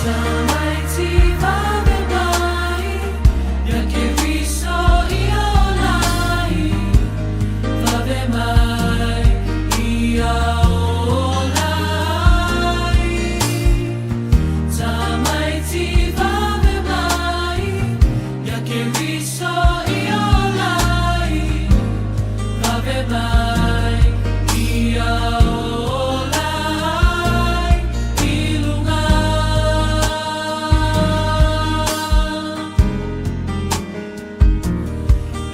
Tamaiti vave mai, ia Keriso ia ola ai. Vave mai, ia ola ai. Tamaiti vave mai, ia Keriso ia ola ai. Vave mai, ia ola ai i luga.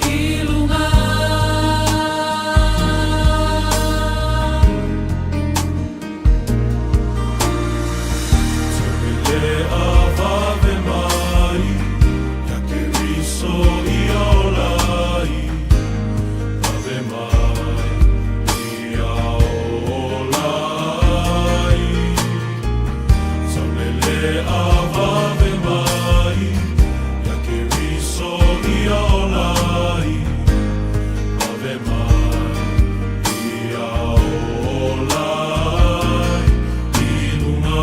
I luga. Taulele a vave mai, ia Keriso ia ola ai. Vave mai, ia ola ai. Taulele a vave mai, ia Keriso ia ola ai. Vave mai, ia ola ai i luga.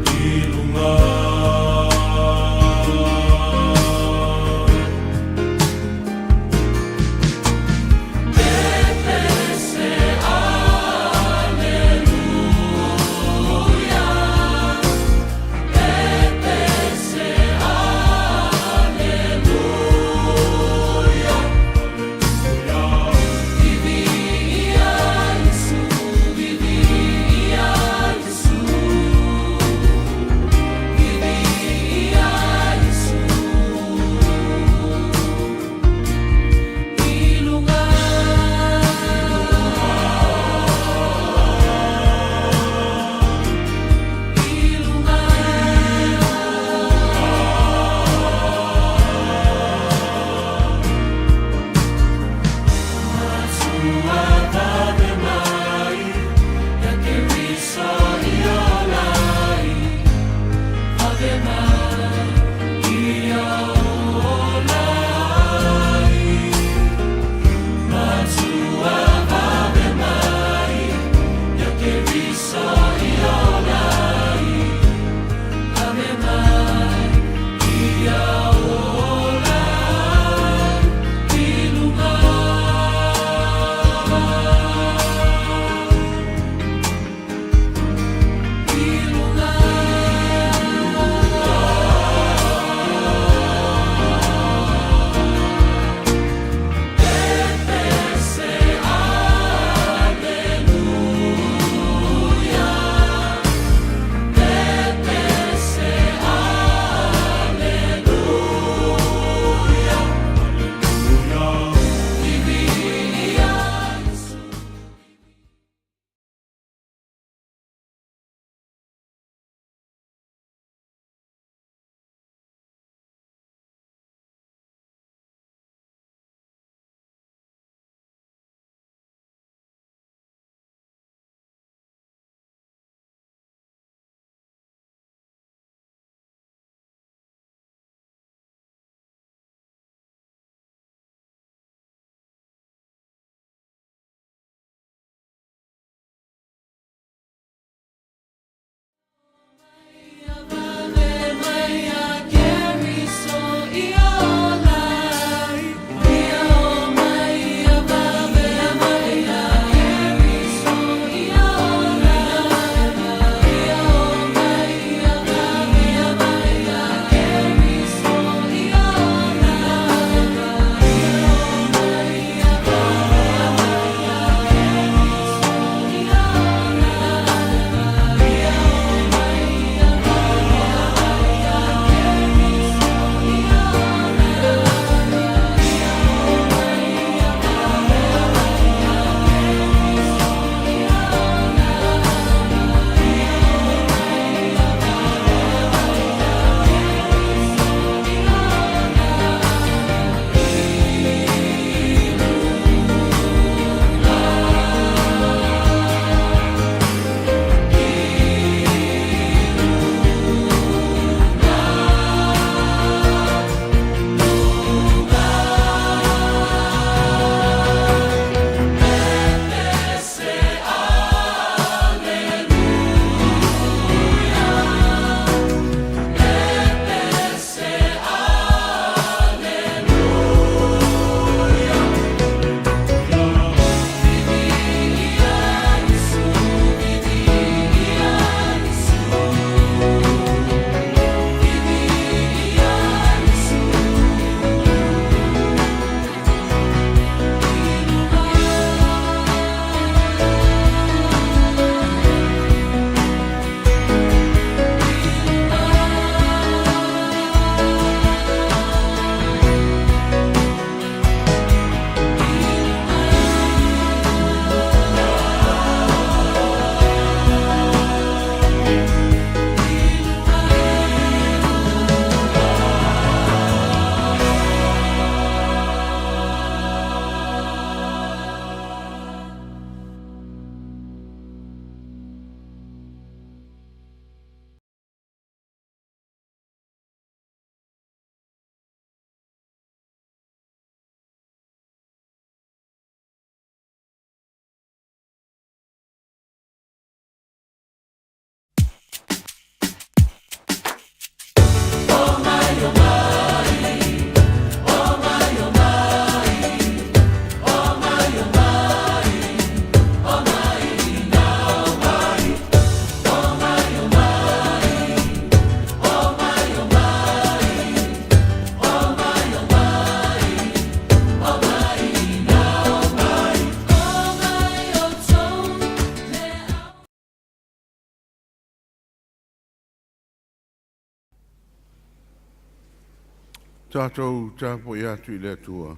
I luga. Pepese Aleluia. Pepese Aleluia. Viviia Iesu, viviia Iesu. Viviia Iesu. I luga. I luga. Matua vave mai, ia Keriso ia ola ai. Vave mai, ia ola ai. Matua vave mai, ia Keriso ia ola ai. Vave mai, ia ola ai. I luga. Tatou tapuai atu i le Atua.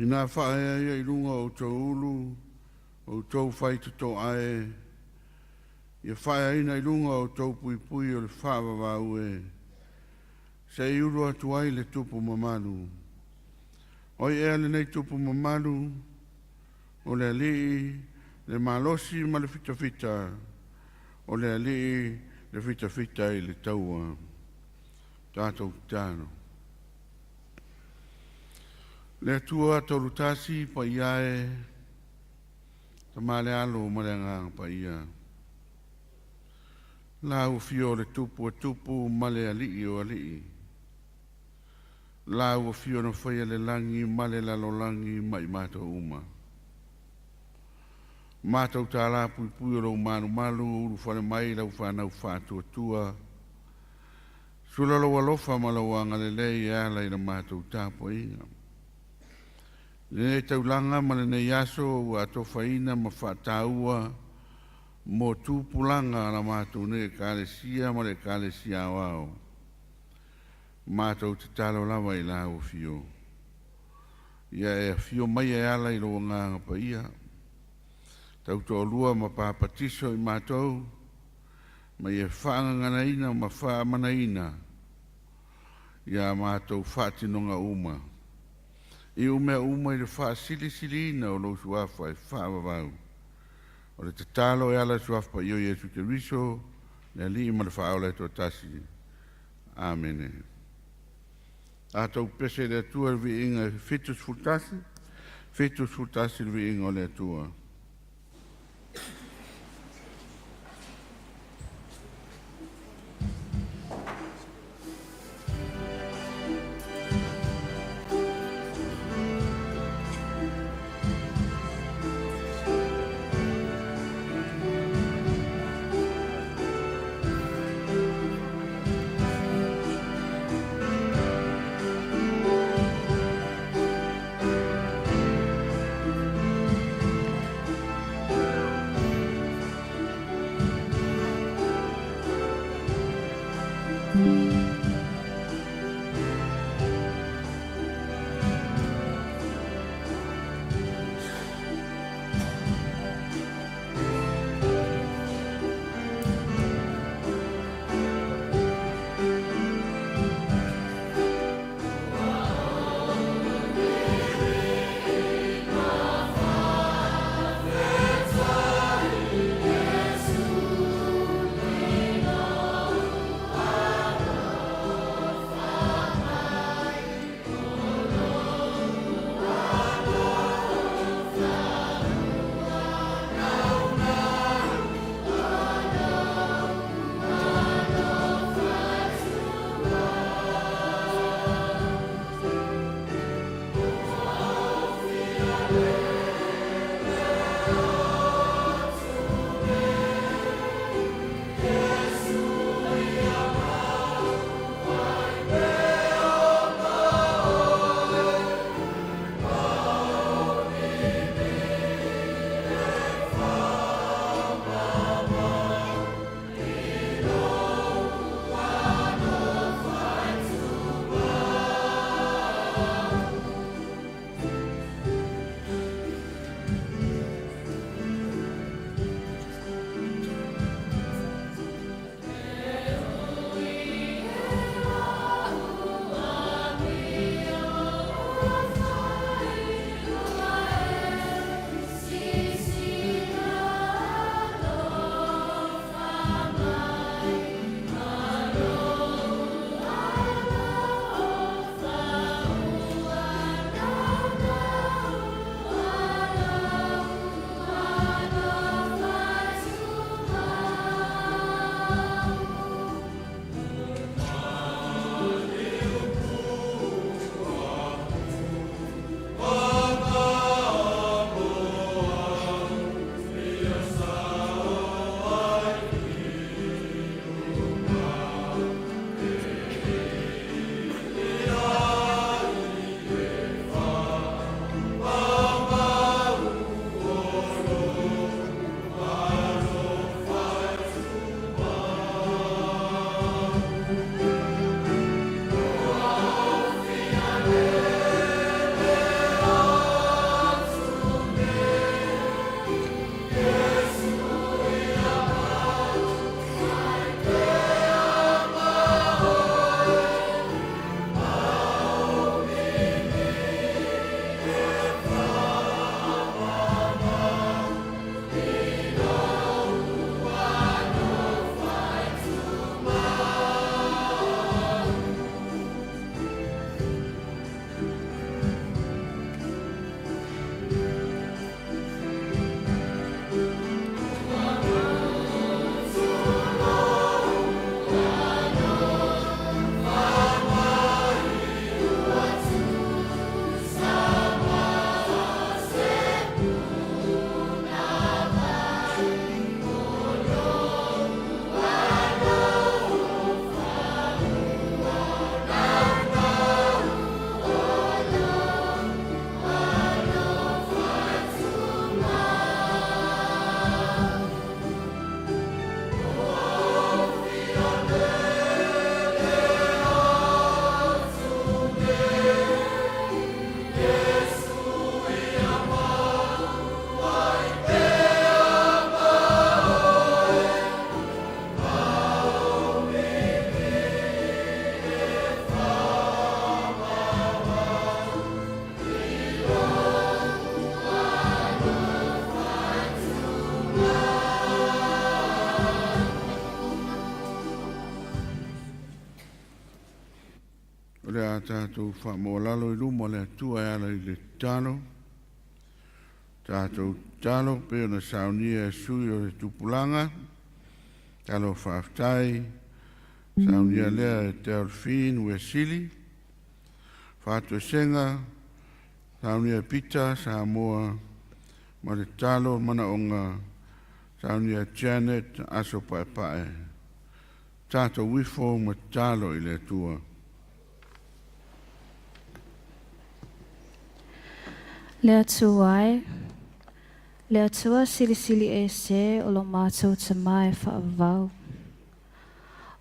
Ina faaea ia i luga o outou ulu, o outou faitotoa e, ia faaeaina i luga o outou puipui o le faavavau e, se i ulu atu ai le tupu mamalu. O ai ea lenei tupu mamalu, o le alii, le malosi ma le fitafita, o le alii le fitafita i le taua. Tatou tatalo. Le Atua tolu tasi paia e, Tama le Alo ma le Agaga Paia. La ua fio o le tupu e tupu ma le alii o alii. La ua fio na faia le lagi ma le lalolagi ma i matou uma. Matou tālā puipui o lou malumalu ulufale mai lau fanau faatuatua. Sula lou alofa ma lou agalelei e ala i la matou tapuaiga. Lenei taulaga ma lenei aso ua atofaina ma faataua mo tupulaga a la matou nei Ekalesia ma le Ekalesia Aoao. Matou tatalo lava i lau afio. Ia e afio mai e ala i lou agaga paia. Tautoalua ma papatiso i matou, ma ia faagaganaina ma faamanaina ia matou faatinoga uma. I umea uma i le faasilisiliina o lou suafa e faavavau. O le tatalo e ala i le suafa paia o Iesu Keriso, le Alii ma le Faaola e toatasi. Amene. Tatou pese i le Atua i le viiga e 71, 71 le viiga o le Atua. O le a tatou faamaualalo i luma o le Atua e ala i le tatalo. Tatou tatalo pei ona saunia e sui o le tupulaga. Talo faafetai, saunia lea e Delphine Uesili. Faatoesega, saunia e Pita Samoa ma le tatalo manaoga, saunia e Janet Aso Paepae. Tatou ifo ma tatalo i le Atua. Le Atua e, le Atua silisili ese o lo matou Tamā e faavavau.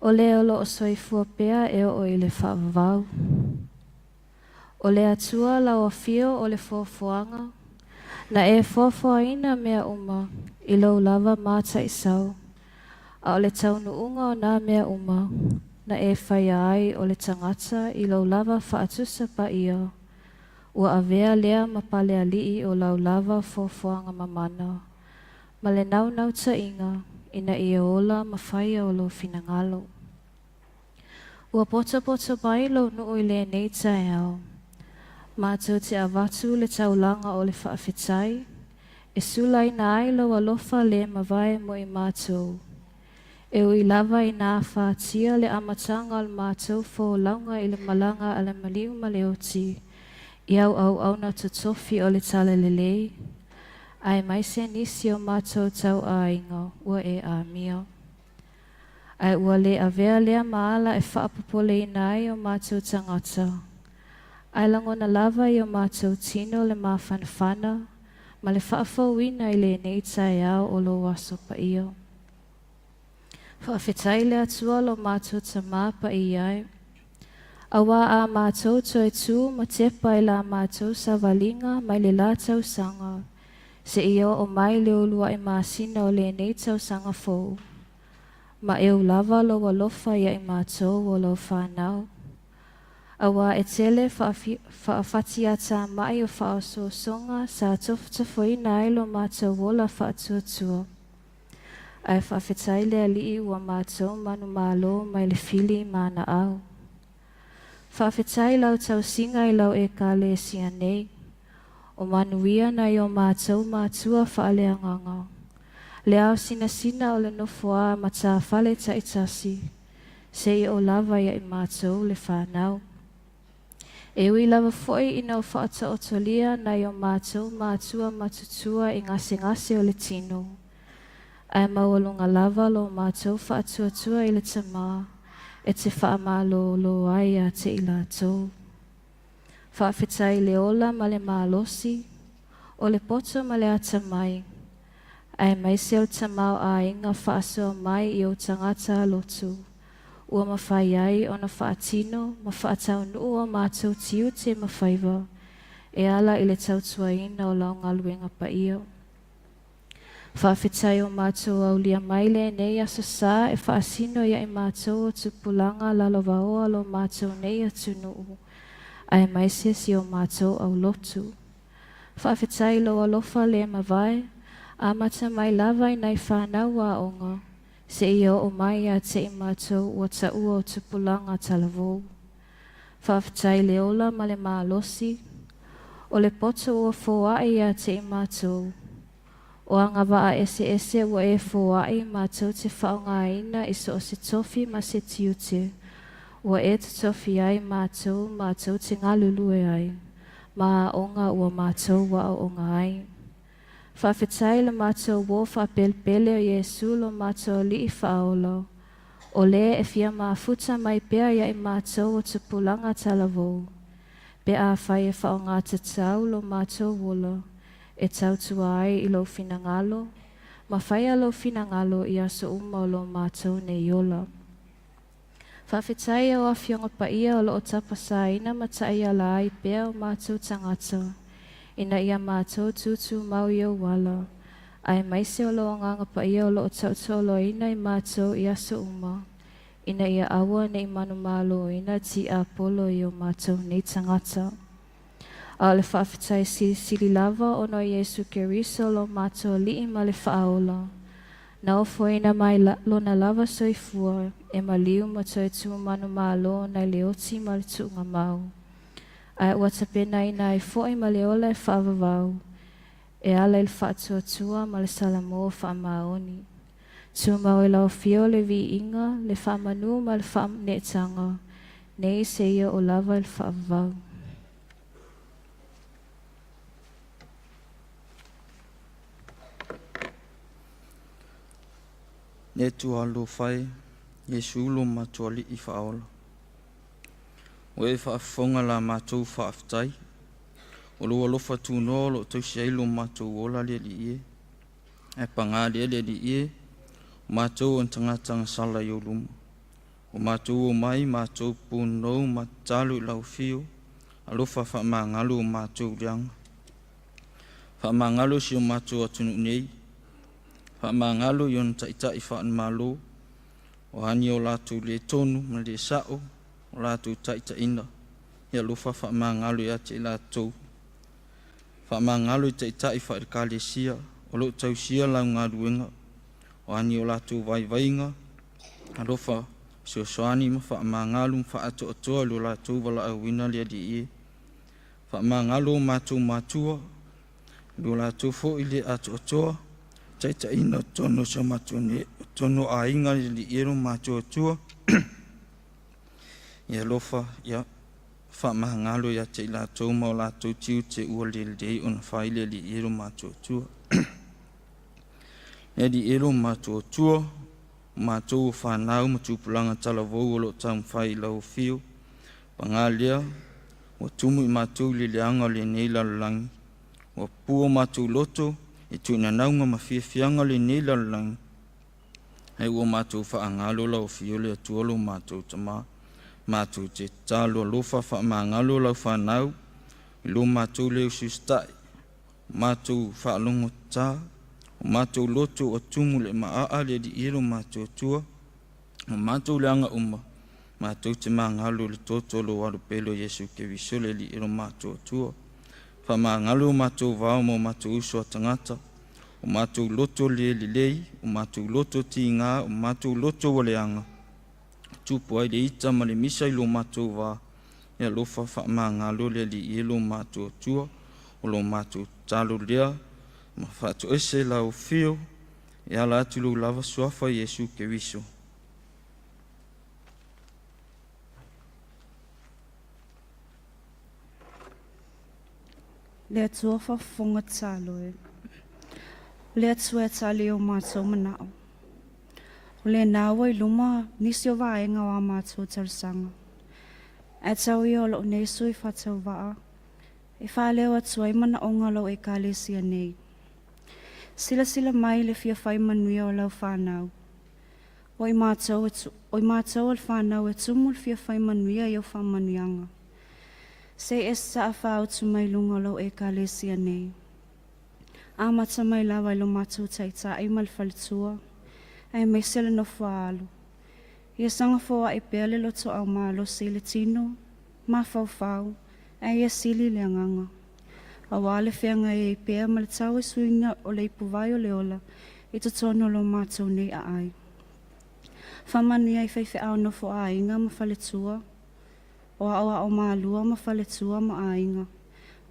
O le o loo soifua pea e oo i le faavavau. O le Atua lau afio o le foafoaga, na e foafoaina mea uma i lou lava mataisau, a o le taunuuga o nā mea uma, na e faia ai o le tagata i lou lava faatusa paia, ua avea lea ma palealii o lau lava foafoaga mamana, ma le naunautaiga ina ia ola ma faia o lou finagalo. Ua potopoto mai lou nuu i lenei taeao. Matou te avatu le taulaga o le faafetai, e sulaina ai lou alofa le mavae mo i matou. E ui lava ina afatia le amataga o le matou folauga i le malaga a le maliu ma le oti, i au auauna totofi o le talalelei, aemaise nisi o matou tauaiga ua e amio. Ae ua le avea lea ma ala e faapopoleina ai o matou tagata. Ae lagona lava i o matou tino le mafanafana ma le faafouina i lenei taeao o lou aso paia. Faafetai le Atua lo matou Tamā paia e. Auā a matou toe tu ma tepa i la matou savaliga mai le la tausaga, seia oo mai le uluai masina o lenei tausaga fou. Ma e lava lou alofa ia i matou o lau fanau. Auā e tele faafatiatamai o faaosoosoga sa tofotofoina ai lo matou ola faatuatua. Ae faafetai le Alii ua matou manumalo mai le fili ma ana au. Faafetai lau tausiga i lau Ekalesia nei. O manuia nai o matou matua faaleagaga. Le ao sinasina o le nofoā matafale taitasi, seia oo lava ia i matou le fanau. E ui lava foi ina o faataotolia nai o matou matua matutua i gasegase o le tino. Ae maualuga lava lo matou faatuatua i le Tamā, e te faamalolo ai ia te i latou. Faafetai le ola ma le malosi, o le poto ma le atamai, aemaise o le tamaoaiga faasoa mai i ou tagata lotu, ua mafai ai ona faatino ma faataunuu o matou tiute ma faiva, e ala i le tautuaina o lau galuega paia. Faafetai o matou aulia mai lenei aso sa e faasino ia i matou o tupulaga lalovaoa lo matou nei atunuu, aemaise si o matou aulotu. Faafetai lou alofa le mavae, amata mai lava i nai fanau aoga, seia oo mai ia te i matou ua taua o tupulaga talavou. Faafetai le ola ma le malosi, o le poto ua foai ia te i matou. O agavaa eseese ua e foai matou te faaaogaina i so o se tofi ma se tiute, ua e totofi ai matou matou te galulue ai, ma aoga ua matou aooga ai. Faafetai le matou uō faapelepele o Iesu lo matou Alii faaola, o le e fia mafuta mai pea ia i matou o tupulaga talavou, pe afai e faaaogatatau lo matou ola, e tautua ai i lou finagalo, ma faia lou finagalo i aso uma o lo matou nei ola. Faafetai o afioga paia o loo tapasaina ma taiala ai pea o matou tagata, ina ia matou tutumau i ou ala, aemaise o lou agaga paia o loo tautoloina i matou i aso uma, ina ia aua nei manumaloina tiapolo i o matou nei tagata. A o le faafetai silisili lava ona o Iesu Keriso lo matou Alii ma le faaola. Na ofoina mai lona lava soifua e maliu ma toe tuumanumalo nai le oti ma le tuugamau. Ae ua tapenaina ai foi ma le ola e faavavau e ala i le faatuatua ma le salamo faamaoni. Tumau i lau afio le viiga, le faamanu ma le faaneetaga, nei seia oo lava i le faavavau. Le Atua alofa e, Iesu lo matou Alii faaola. Ua e faafofoga la matou faafetai, o lou alofa tunoa o loo tausi ai lo matou ola le Alii e. Ae paga lea le Alii e, o matou o ni tagata gasala i ou luma. Ua matou omai matou punonou ma tatalo i lau afio, alofa faamagalo o matou leaga. Faamagalo si o matou atunuu nei, faamagalo i ona taitai faale-Malo, o a ni o latou le tonu ma le sa'o o latou taitaiga, ia alofa faamagalo ia te i latou. Faamagalo i taitai faale-Ekalesia o lo o tausia lau galuega, o a ni o latou vaivaiga, alofa fesoasoani ma faamagalo ma faaatoatoa i lo latou valaauina le Alii e. Faamagalo o matou matua i lo latou foi le atoatoa taitaiina o totonu o si o matou nei, o totonu o aiga le Alii e lo matou Atua. Ia alofa ia faamagalo ia te i latou ma o latou tiute ua lelei ona fai le Alii e lo matou Atua. Le Alii e lo matou Atua, o matou o fanau ma tupulaga talavou o lo o taumafai i lau afio, paga lea ua tumu i matou i le leaga o lenei lalolagi, ua pua matou loto i tuinanauga ma fiafiaga o lenei lalolagi, ae ua matou faagalo lau afio le Atua lo matou Tamā. Matou te tatalo alofa faamagalo lau fanau i lo matou le usiusitai, o matou faalogotata, o matou loto ua tumu i le maaa le Alii e lo matou Atua, o matou leaga uma, matou te magalo i le toto o lou Alo pele o Iesu Keriso le Alii e lo matou Atua. Faamagalo o matou vao ma o matou uso a tagata, o matou loto le lelei, o matou loto tiga, o matou loto ua leaga, tupu ai le ita ma le misa i lo matou va, e alofa faamagalo le Alii e lo matou Atua, o lo matou tatalo lea, ma faatoese lau afio, e ala atu i lou lava suafa Iesu Keriso. Le Atua faafofoga tatalo e. O le Atua e tali i o matou manao. O lena ua i luma nisi o vaega o a matou talosaga. Ae tau ia o lou nei sui faatauvaa e faaleo atu ai manaoga o lau Ekalesia nei. Silasila mai i le fia fai manuia o lau fanau. O i matou, o i matou o le fanau e tumu le fia fai manuia i au faamanuiaga. Se i e sasaa faaautu mai luga o lau Ekalesia nei. Amata mai lava i lo matou taitai ma le faletua, aemaise le nofo a alo. Ia saga foai pea le lotoau malosi i le tino, mafaufau, ae ia sili le agaga. Auā le feagai ai pea ma le tauasuina o le ipuvai o le ola i totonu o lo matou nei aai. Faamanuia i faifeau nofo aiga ma faletua, o aoao malua ma faletua ma aiga,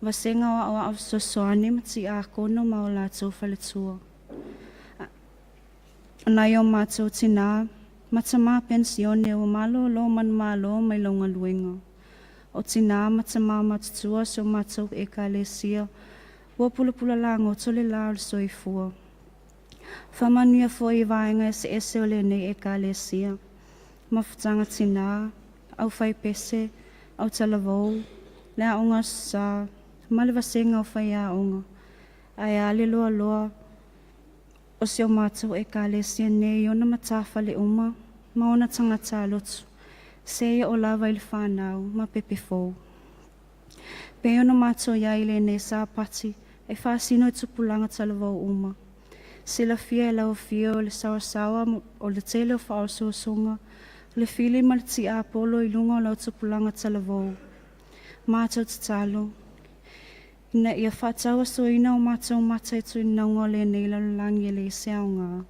vasega o aoao fesoasoani ma tiakono ma o latou faletua. O nai o matou tinā ma tamā penisione ua malōlō manumalo mai lau galuega. O tinā ma tamā matutua o si o matou Ekalesia ua pulapula lagoto le lā o le soifua. Faamanuia foi i vaega eseese o lenei Ekalesia, mafutaga tinā, aufaipese, autalavou, le aoga Aso Sa, ma le vasega o faiaoga, ae a le loaloa o si o matou Ekalesia nei i ona matafale uma ma ona tagata lotu, seia oo lava i le fanau ma pepe fou. Pei ona matou i ai i lenei Sapati e faasino i tupulaga talavou uma. Silafia e lau afio le saoasaoa o le tele o faaosoosoga, le fili ma le tiapolo i luga o lau tupulaga talavou. Matou tatalo, ina ia faatauasoina o matou mata i tuinauga o lenei lalolagi e leai se aoga.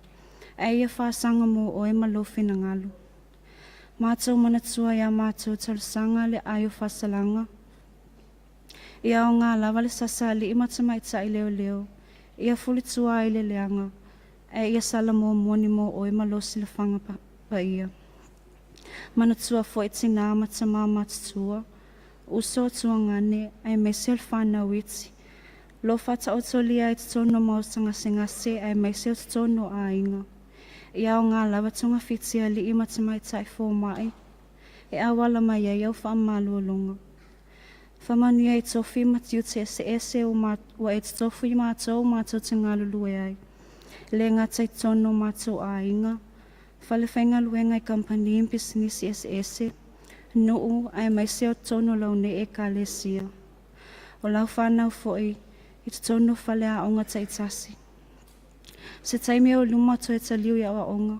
Ae ia faasaga mo oe ma lou finagalo. Matou manatua i a matou talosaga le ai o faasalaga. Ia aoga lava le sasa alii ma tamaitai leoleo, ia fulitua ai le leaga, ae ia sala muamua mo oe ma lou silafaga paia. Manatua foi tinā ma tamā matutua, uso o tuagane, aemaise o le fanau iti. Lo faataotolia i totonu o maota gasegase aemaise o totonu o aiga. Ia aoga lava togafiti a alii ma tamaitai fomaʻi, e auala mai ai au faamalualuga. Faamanuia i tofi ma tiute eseese ua e totofi i matou matou te galulue ai. E le gata i totonu o matou aiga, fale faigaluega i kamupani ma pisinisi eseese, nuu aemaise o totonu o lau nei ekalesia. O lau whānau foi i totonu o faleaoga taitasi. Se taimi o luma toe taliu i aoaoga,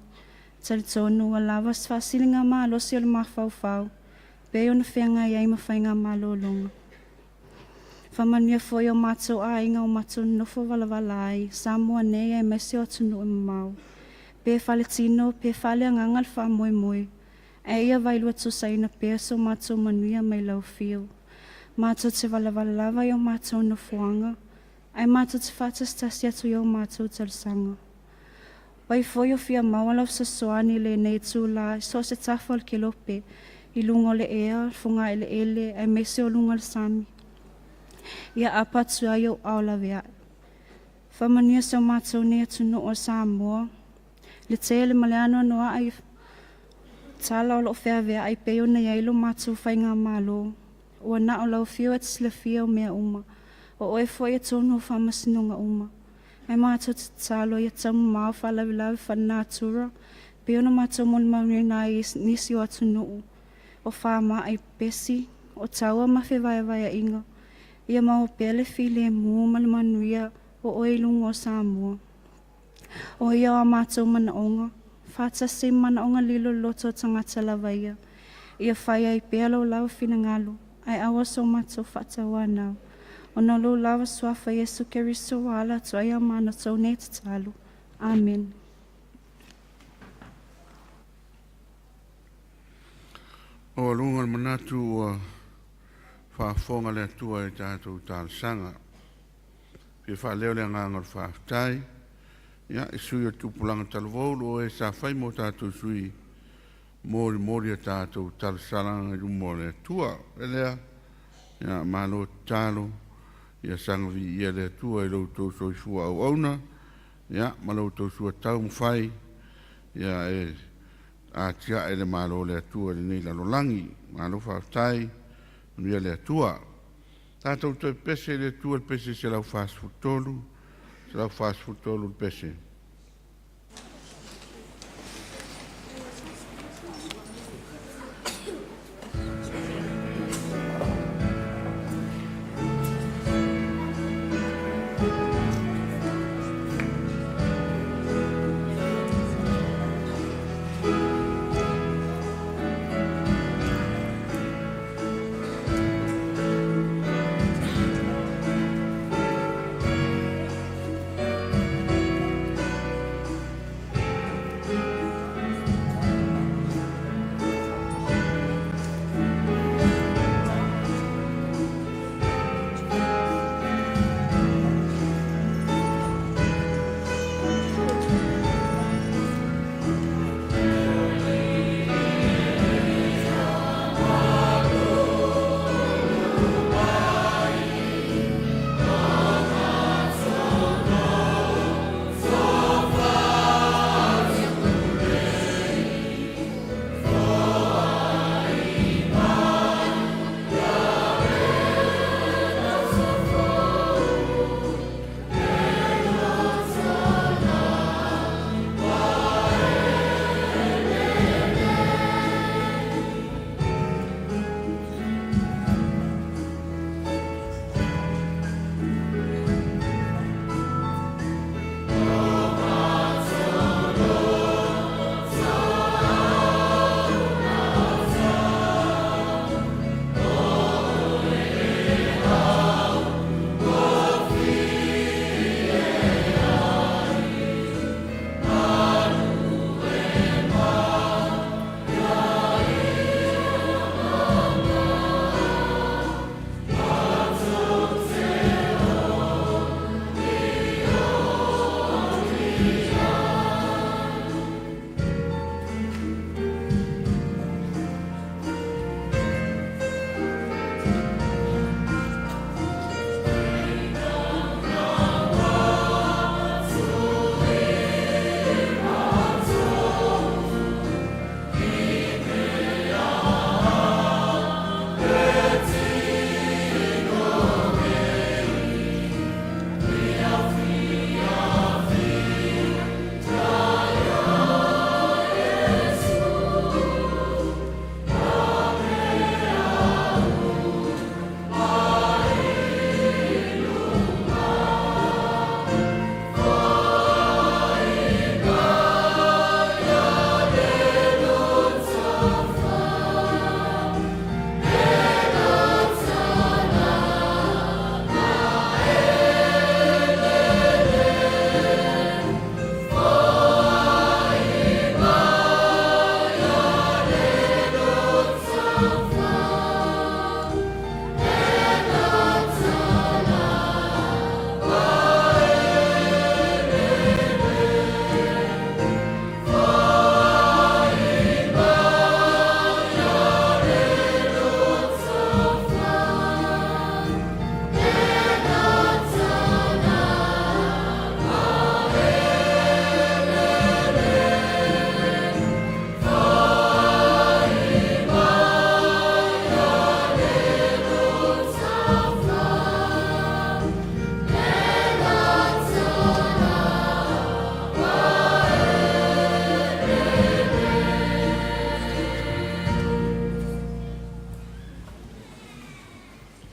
talitonu ua lava se faasiliga malosi o le mafaufau, pe ona feagai ai ma faiga malologa. Faamanuia foi o matou aiga o matou nonofo valavala ai, Samoa nei aemaise o atunuu e mamao. Pe faletino, pe faaleagaga le faamoemoe, ae ia vailua tusaina pea so matou manuia mai lau afio. Matou te valavala lava i o matou nofoaga, ae matou te faatasitasi atu i o matou talosaga. Pai foi o fia maua lau fesoasoani i lenei itulā i so o se tafa o le kelope, i luga o le ea, le fogaeleele, aemaise o luga o le sami. Ia aapa atu ai ou aao laveai. Faamanuia si o matou nei atunuu o Samoa, le tele ma le anoanoai tala o loo feaveai pei ona i ai lo matou faigamalo. Ua na o lau afio e te silafia o mea uma. O oe foi e tonu o faamasinoga uma. Ae matou te tatalo ia taumamao faalavelave faalenatura, pei ona matou molimauina ai i nisi o atunuu, o faamaʻi pepesi, o taua ma fevaevaeaʻiga. Ia maua pea le filemu ma le manuia o oe i luga o Samoa. O ia o a matou manaoga, faatasi ai ma manaoga lilo i le loto o tagata lava ia. Ia fai ai pea lou lava finagalo, ae aua so matou faatauanau. Ona o lou lava suafa Iesu Keriso ua ala atu ai a matou nei tatalo. Amen. O aluga o le manatu ua faafofoga le Atua i tatou talosaga. Fia faaleo le agaga o le faafetai. Ia, i sui o le tupulaga talavou o e sa fai mo tatou sui molimoli a tatou talosaga i luma o le Atua. E lea, ia, malo tatalo, ia saga viia le Atua i lo outou soifua auauna, ia, ma lo outou suatau mafai, ia, e atiae le malo o le Atua i lenei lalolagi. Malo faafetai, manuia le Atua. Tatou toe pese i le Atua le pese 143, 143 le pese.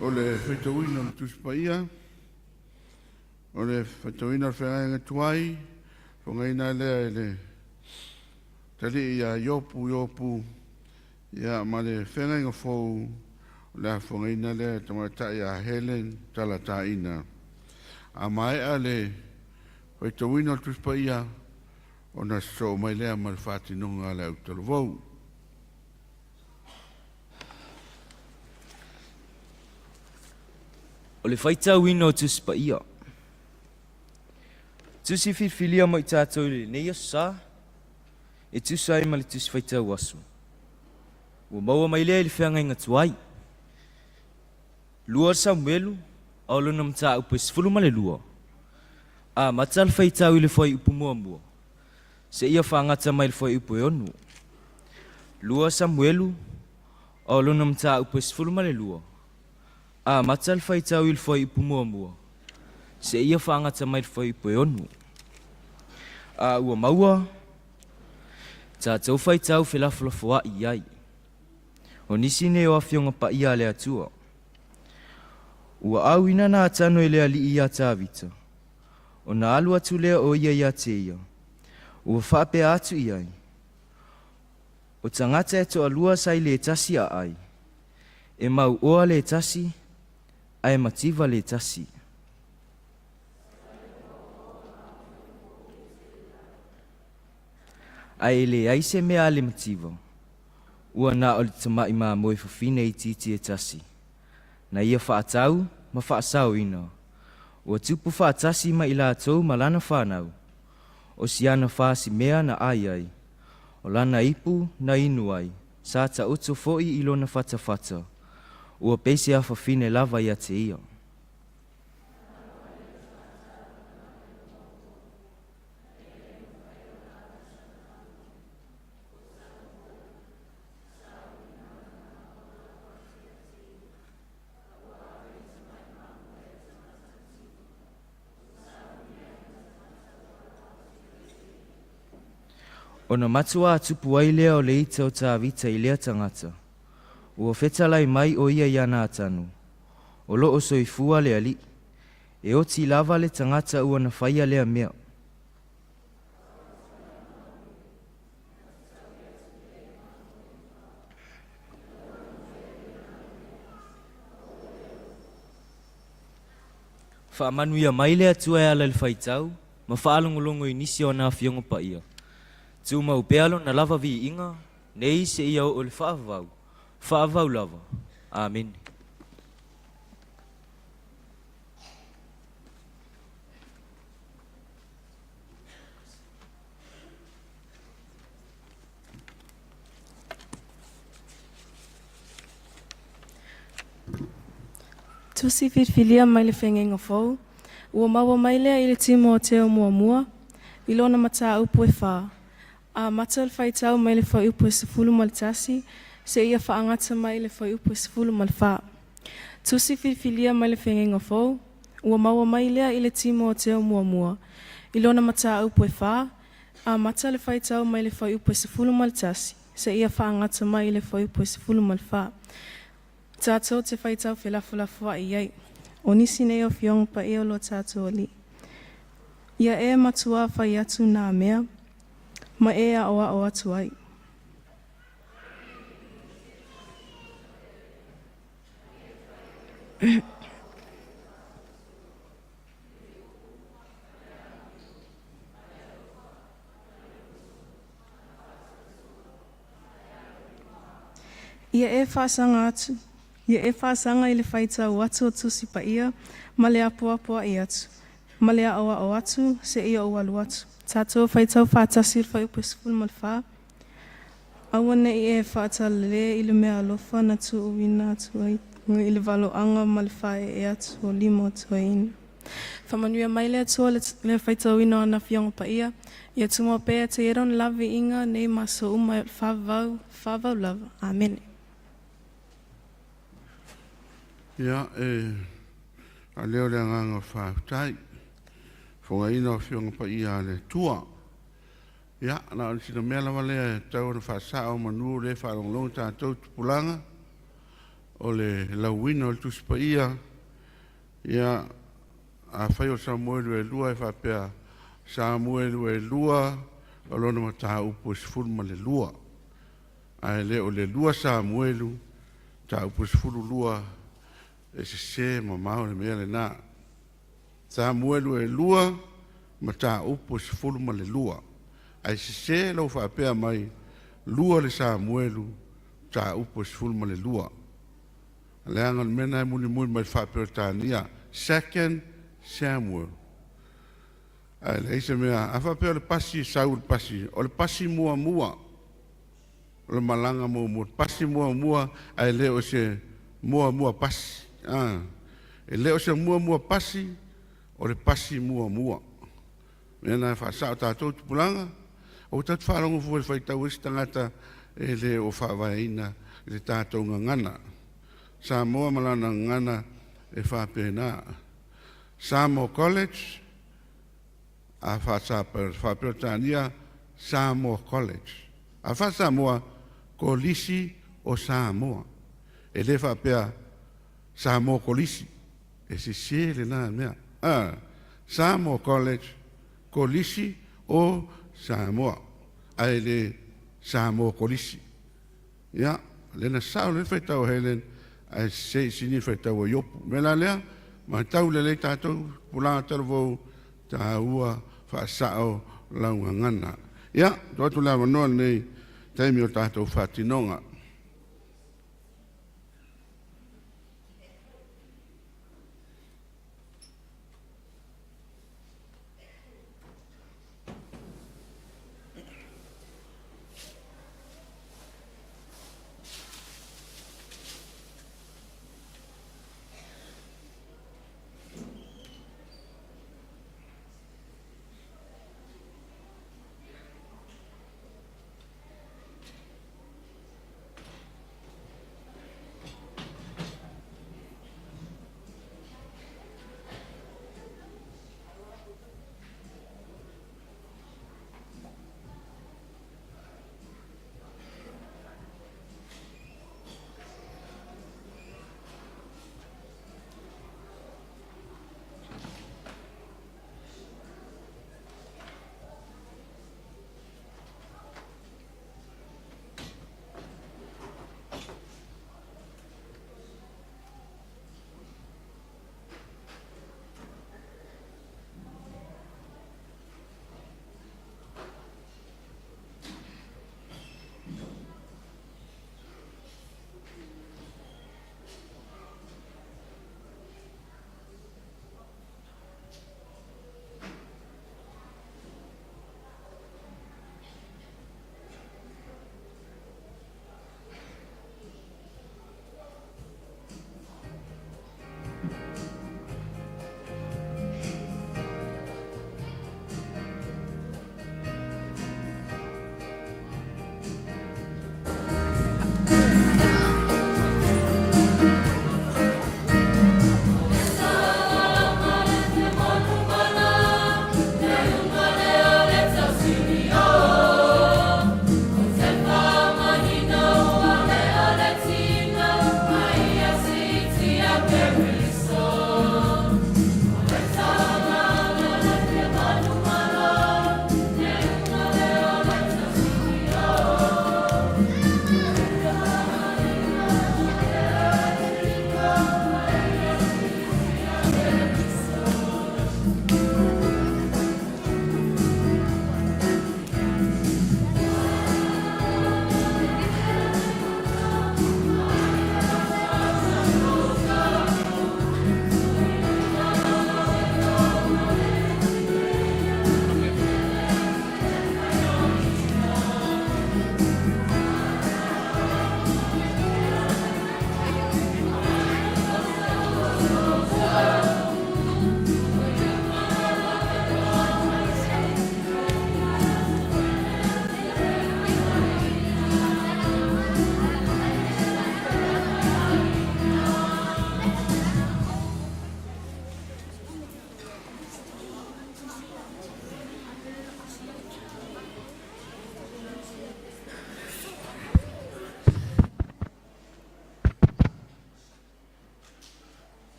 O le faitauina o le Tusi Paia, o le faitauina o le feagaiga tuai, fogaina lea e le talii ia Iopu Iopu, ia ma le feagaiga fou, o le afogaina lea e tamaitai ia Helen Talataina. A maea le faitauina o le Tusi Paia, ona sosoo mai lea ma le faatinoga a le autalavou. O le faitauina o Tusi Paia. Tusi filifilia mo i tatou i lenei aso Sa, e tusa ai ma le Tusi Faitau Aso. Ua maua mai lea i le feagaiga tuai. 2 Samuelu, a o lona mataupu e 12. Amata le faitau i le fuaiupu muamua, seia faagata mai le fuaiupu e 6. 2 Samuelu, a o lona mataupu e 12. Amata le faitau i le fuaiupu muamua, seia faagata mai le fuaiupu e 6. A ua maua, tatou faitau felafolafoai i ai. O nisi nei o afioga paia a le Atua. Ua auina Natano e le alii iā Tavita, ona alu atu lea o ia iā te ia, ua faapea atu i ai, O tagata e toalua sa i le tasi aai, e mauoa le tasi, ae mativa le tasi. Ae e leai se mea a le mativa, ua na o le tama'i mamoe fafine itiiti e tasi, na ia faatau ma faasaoina, ua tupu faatasi ma i latou ma lana fanau, o si ana fasimea na ai ai, o lana ipu na inu ai, sa taoto foi i lona fatafata, ua pei se afafine lava ia te ia. Ona matuā tupu ai lea o le ita o Tavita i lea tagata, ua fetalai mai o ia iā Natano, o lo o soifua le Alii, e oti lava le tagata ua na faia lea mea. Faamanuia mai le Atua e ala i le faitau ma faalogologo i nisi o ana afioga paia. Tumau pea lona lava viiga, nei seia oo i le faavavau, faavavau lava. Amene. Tusi filifilia mai le Feagaiga Fou, ua maua mai lea i le Timoteo muamua, i lona mataupu e 4. Amata le faitau mai le fuaiupu e 11, seia faagata mai le fuaiupu e 14. Tusi filifilia mai le Feagaiga Fou, ua maua mai lea i le Timoteo muamua, i lona mataupu e 4, amata le faitau mai le fuaiupu e 11, seia faagata mai le fuaiupu e 14. Tatou te faitau felafolafoai i ai. O nisi nei o afioga paia o lo tatou Alii. Ia e matuā fai atu nā mea, ma e aʻoaʻo atu ai. Ia e faasaga atu, ia e faasaga i le faitau atu o Tusi Paia ma le apoapoai atu, ma le aʻoaʻo atu seia ou alu atu. Tatou faitau faatasi i le fuaiupu e 14. Aua ne i e faatalale i le meaalofa na tuuina atu ai i le valoaga ma le faaee atu o lima o toeaina. Faamanuia mai le Atua le faitauina o ana afioga paia, ia tumau pea te ia lona lava viiga nei ma aso uma e faavavau, faavavau lava. Amene. Ia, e faaleo le agaga o le faafetai, fofogaina o Afioga Paia a le Atua. Ia, na o le sina mea lava lea e tatau ona faasao manu o lea e faalogologo tatou tupulaga. o le lauina o le Tusi Paia, ia, afai o Samuelu e 2 e faapea Samuelu e 2 o lona mataupu e 12, ae le o le 2 Samuelu mataupu e 12 e sesē mamao le mea lenā. Samuelu e 2 mataupu e 12, ae sesē lou faapea mai 2 le Samuelu mataupu e 12. Leaga o le mea lena e mulimuli mai le faa-Peretania, Second Samuel. Ae leai se mea, a faapea o le pasi sau le pasi, o le pasi muamua, o le malaga muamua, pasi muamua, ae le o se muamua pasi. E le o se muamua pasi, o le pasi muamua. Mea na faasao tatou tupulaga, o tatou faalogo fua i le faitau ai se tagata e le o faavaeina i le tatou gagana. Samoa ma lana gagana e faapena. Samoa College, a faa-Peretania Samoa College. A faa-Samoa, Kolisi o Samoa. E le faapea Samoa Kolisi, e sesē lenā mea. Samoa College, Kolisi o Samoa, ae le Samoa Kolisi. Ia, lea na sao le faitau a Helen, ae sesē i sini le faitau a Iopu. O le mea la lea, matau lelei tatou tupulaga talavou, taua faasao lau gagana. Ia, tuu atu le avanoa lenei taimi o tatou faatinoga.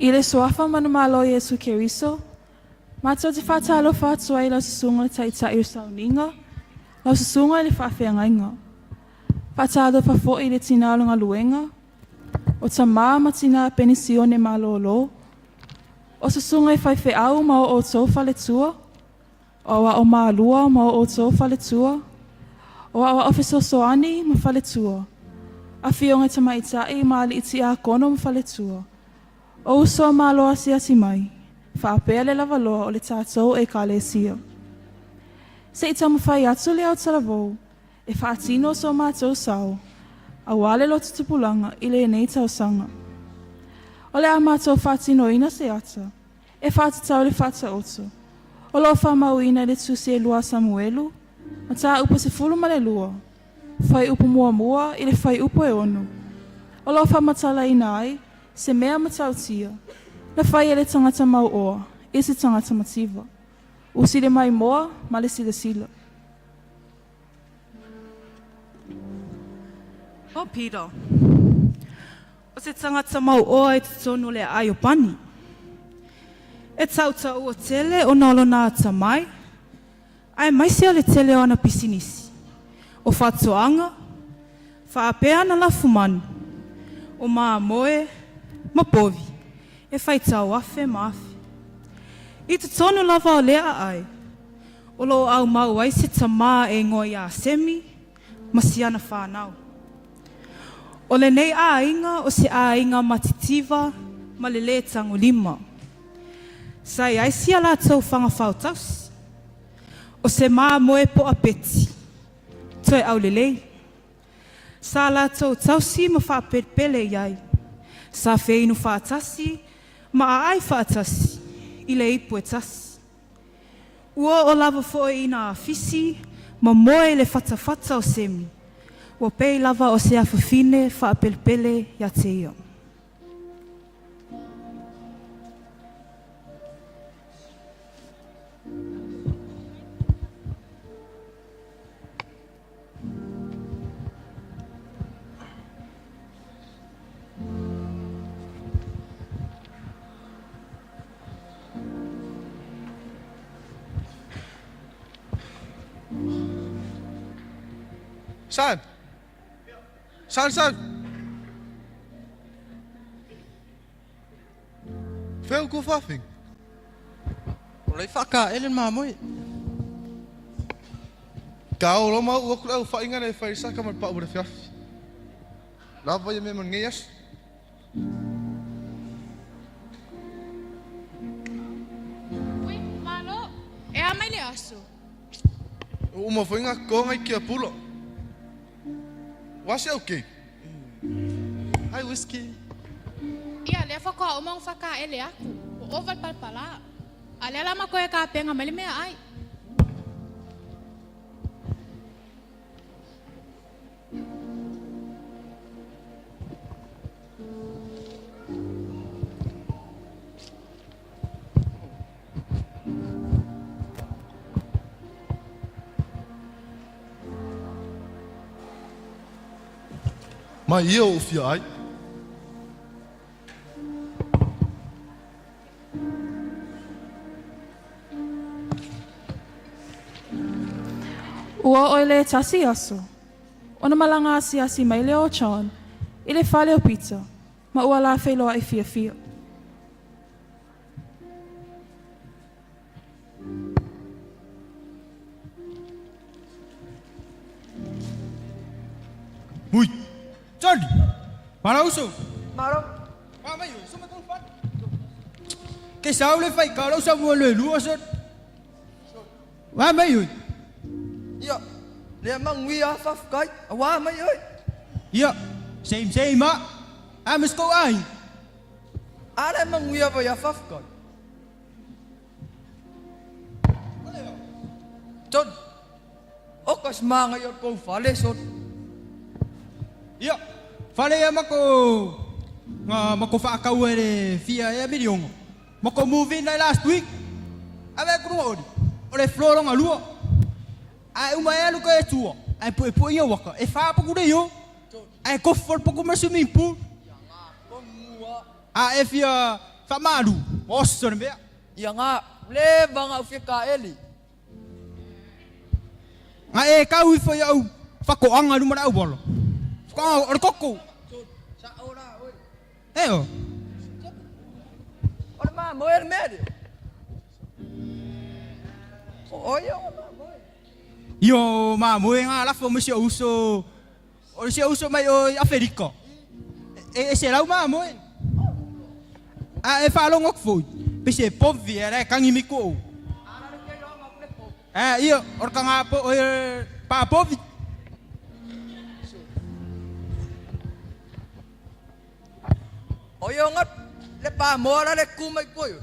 I le Suafa manumalo o Iesu Keriso, matou te faatalofa atu ai i lau Susuga i le Taitai o Sauniga, lau Susuga i le Faafeagaiga. Faatalofa foi i le tinā o le galuega, o tamā ma tinā penisione malōlō, o susuga i faifeau ma o outou faletua, o aoao malua ma o outou faletua, o aoao fesoasoani ma faletua, afioga i tamaitai ma alii tiakono ma faletua, o uso a Malo asiasi mai, faapea le lavaloa o le tatou Ekalesia. Se i taumafai atu le autalavou e faatino so matou sao auā le loto tupulaga i lenei tausaga. O le a matou faatinoina se ata e faatatau i le Faataoto o lo o faamauina i le Tusi e 2 a Samuelu, mataupu 12, fuaiupu 1 i le fuaiupu e 6, o lo o faamatalaina ai se mea matautia na fai e le tagata mauoa i se tagata mativa. Usi le maimoa ma le silasila. O Peter, o se tagata mauoa i totonu o le aai o Pani. E tautaua tele ona o lona atamai, aemaise o le tele o ana pisinisi, o faatoaga, faapea ana lafumanu, o mamoe ma povi e faitau afe ma afe. I totonu lava o lea aai, o lo o aumau ai se tamā e igoa ia Semi ma siana fanau. O lenei aiga o se aiga matitiva ma le lē tagolima. Sa i ai sia latou fagafao tausi. O se mamoe poapeti, toe aulelei. Sa latou tausi ma faapelepele i ai. Sa feinu faatasi ma aai faatasi i le ipu e tasi. Ua oo lava foi ina afisi ma moe i le fatafata o Semi, ua pei lava o se afafine faapelepele ia te ia. San! San, San! Fea o fafing? O lei whaka ele mamoe. Ka o loma u aku lau whainga nei whai saka mai pa ua fiafi. Lava ia me man ngai as. Ui, malo, e a mai le aso. O uma foi ngā konga i kia pula. Wasi au kei. Hi whiskey. Ia, lea whakoa o maunga whaka ele aku. O oval palpala. A lea la makoe ka penga mai le mea ai. Mai ia o fia ai. Ua oo i le tasi aso, ona malaga asiasi mai lea o John i le fale o Peter ma ua la feiloai fiafia. Mui. Johnny! Mara uso! Maro. Ma mai so ma tau fat. Ke sau le fai ka lau sa mo le lua so. Wa mai oi. Ia, lea mangui a fafkai, a wa mai oi. Ia, same same ma. A mis ko ai. A le mangui a vai a fafkai. John, o kas manga i o kou fale son. Ia, fale ia mako nga mako whaakau e le fia e miliongo. Mako move in last week. Ave kuru ori. O le floor nga lua. Ai uma e alu ka e tua. Ai pu e pu ia waka. E wha paku re yo. Ai ko for paku ma swimming pool. A e fia Faamalu, oso le mea. Ia nga, leva nga ufia ka eli. Nga e kau ifo i au whakoanga luma le au wala. Whakoanga o le koko. E o. O le mamoe le mea lea. O ia o mamoe. Io mamoe ngā lafo mo si o uso. O si o uso mai o i Aferika. E, e se lau mamoe. A e whaalongo ku foi. Pe se povi e re kangi mi ko. A ia o ka ngā po o e pa povi. O ia nga le pa moa la le kumai koe.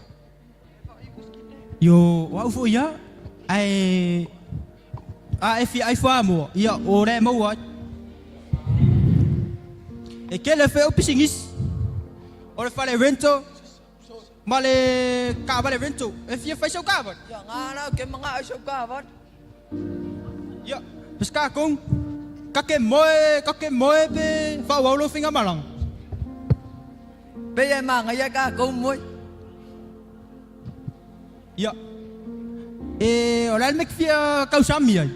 Io o au foi ia. Ai a e fi ai wha moa. Ia o re maua. E ke le wheo pisingis. O le whale rento. Ma le kava le rento. E fia whai sau kava. Ia nga la ke mga ai sau kava. Ia, pes ka kong. Ka ke moe pe wha waulo finga malang. Pe ia manga ia ka kong moe. Ia. E o le mek fia kausami ai.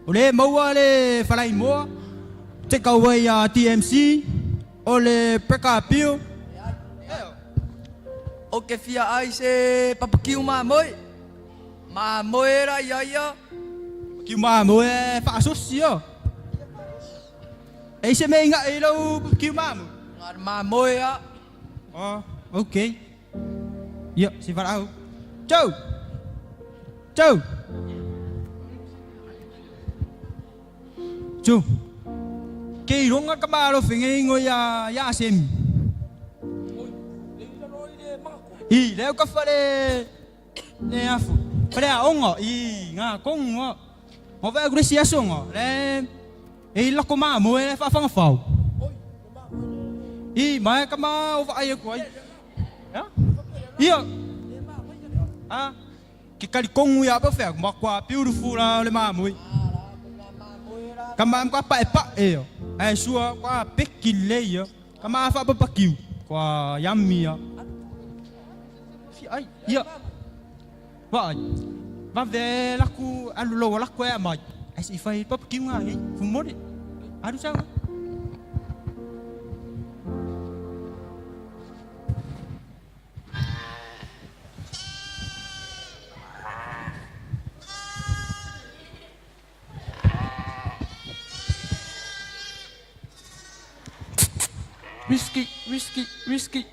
O le maua le whalai moa. Te kau ai a TMC. O le peka pio. O ke fia ai se papakiu mamoe. Mamoe ra ia ia. Papakiu mamoe whaasosi o. E se me inga e lau papakiu mamoe. Ngā mamoe a. Oh, okay. Ia, si wharau. Chau! Chau! Chau! Ke ironga ka malo whinge ingo ia asemi. I, leo ka whare le afu. Whare a onga, i ngā konga. Ngā whea kure si asonga. Le, e i lako maa moe le whaawhanga whau. I, mai ka maa o whaai aku ai. Ya? Ia. Ah, ke kari kongu ia pa whea, ma kua beautiful la le maa moe. Ka maa kwa pa e pa e o. Ai sua kwa peki le ia. Ka maa wha papakiu. Kwa yummy ia. Fi ai, ia. Wa ai. Wa ve laku alu lo laku e mai. Ai si whai papakiu ngā ngi. Fumore. Aru sau. Whisky, whisky, whisky.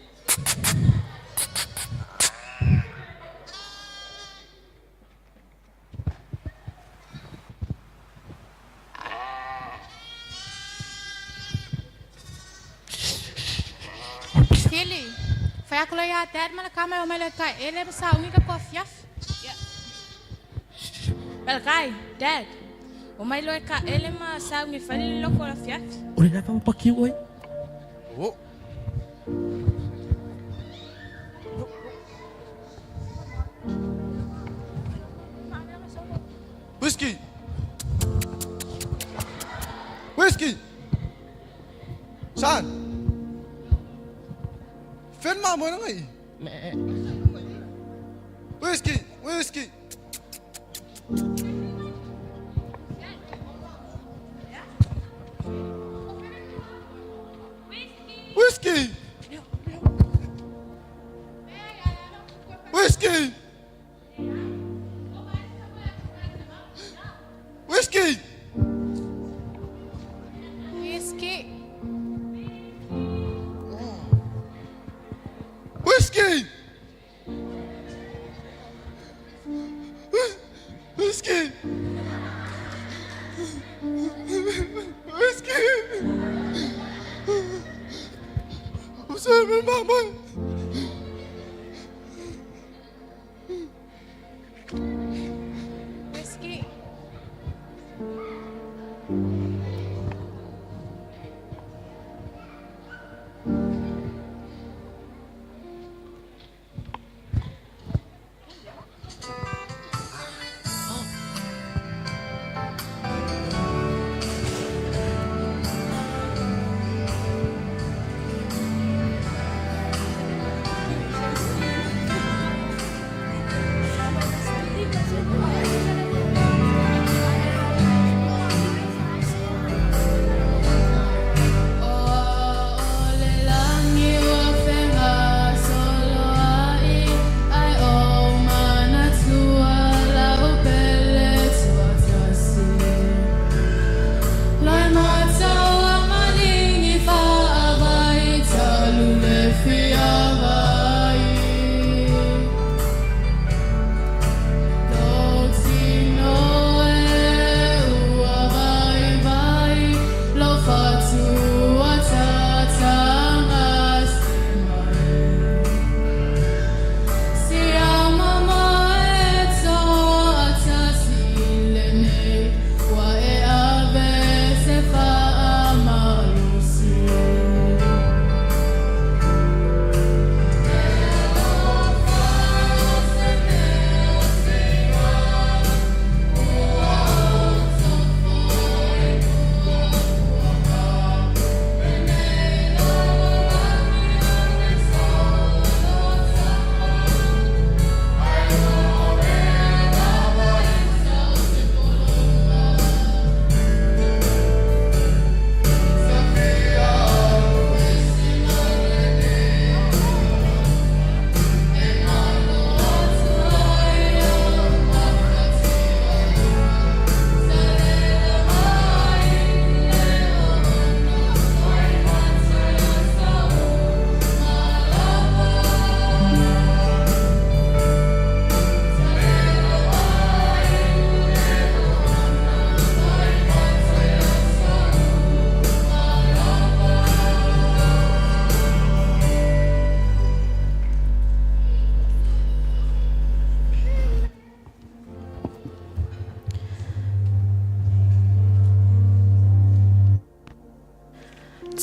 Fili, fai aku lo ia dad mana kama o mele ka ele sa ungi ka ko fiaf. Ya. Belkai, dad. O mai lo ka ele ma sa ungi fali lo ko la fiaf. O le napa pakiu oi. Oh. Whisky. Whisky. San. Fen mamoe na ngai. Whisky, whisky. Whisky. Whisky. Whisky. Whisky. Whisky. Whisky. Whisky. Usai mama. Whisky.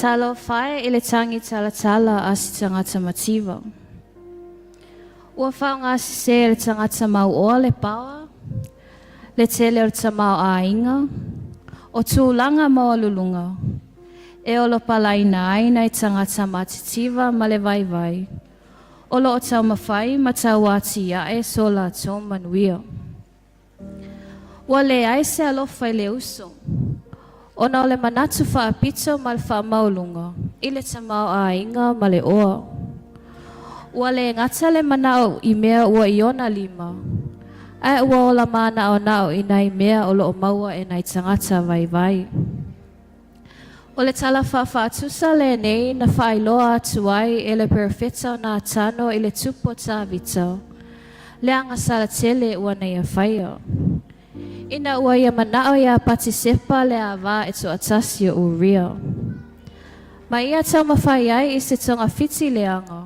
Talofa e i le tagi talatala a se tagata mativa. Ua faaaogasesē e le tagata mauoa le paoa, le tele o le tamaoaiga, o tulaga maualuluga, e olopalaina ai nai tagata matitiva ma le vaivai, o loo taumafai ma tauatiae so latou manuia. Ua leai se alofa i le uso, ona o le manatu faapito ma le faamaualuga i le tamaoaiga ma le oa. Ua le gata le manao i mea ua i ona lima, ae ua ola manaonao i nai mea o loo maua e nai tagata vaivai. O le tala faafaatusa lenei na faailoa atu ai e le perofeta o Natano i le tupu o Tavita, le agasala tele ua na ia faia. Ina ua ia manao iā Patisepa le avā e toatasi o Uria. Ma ia taumafai ai i se togafiti leaga,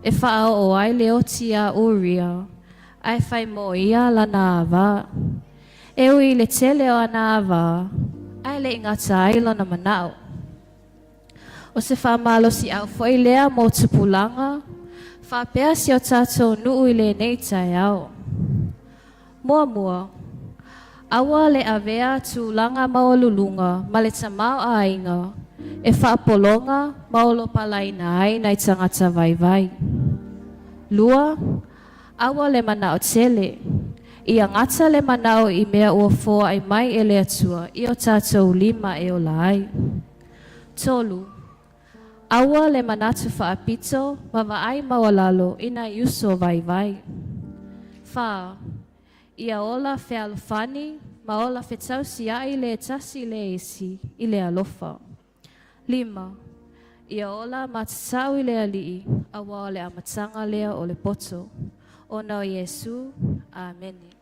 e faaoo ai le oti iā Uria, ae fai mo ia lana avā. E ui i le tele o ana avā, ae le i gata ai lona manao. O se faamalosiau foi lea mo tupulaga, faapea si o tatou nuu i lenei taeao. Muamua, aua le avea tulaga maualuluga ma le tamaoaiga e faapologa ma olopalaina ai nai tagata vaivai. Lua, aua le manao tele. Ia gata le manao i mea ua foai mai e le Atua i o tatou lima e ola ai. Tolu, aua le manatu faapito ma vaai maualalo i nai uso vaivai. Fa, ia ola fealofani ma ola fetausiai le tasi i le isi i le alofa. Lima, ia ola matatau i le Alii, auā o le amataga lea o le poto. Ona o Iesu. Amene.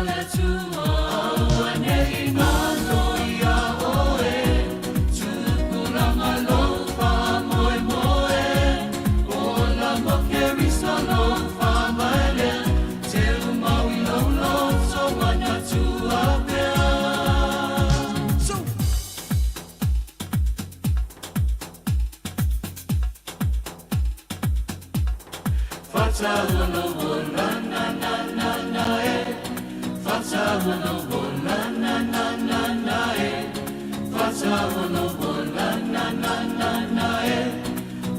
le Atua. Auane'i galo iā oe, tupulaga lou faamoemoe, ola ma Keriso lou faavae lea, teumau i lou loto manatua pea. Fataua lou ola na na na na e. Fataua lou ola na na na na e. Fataua lou ola na na na na e.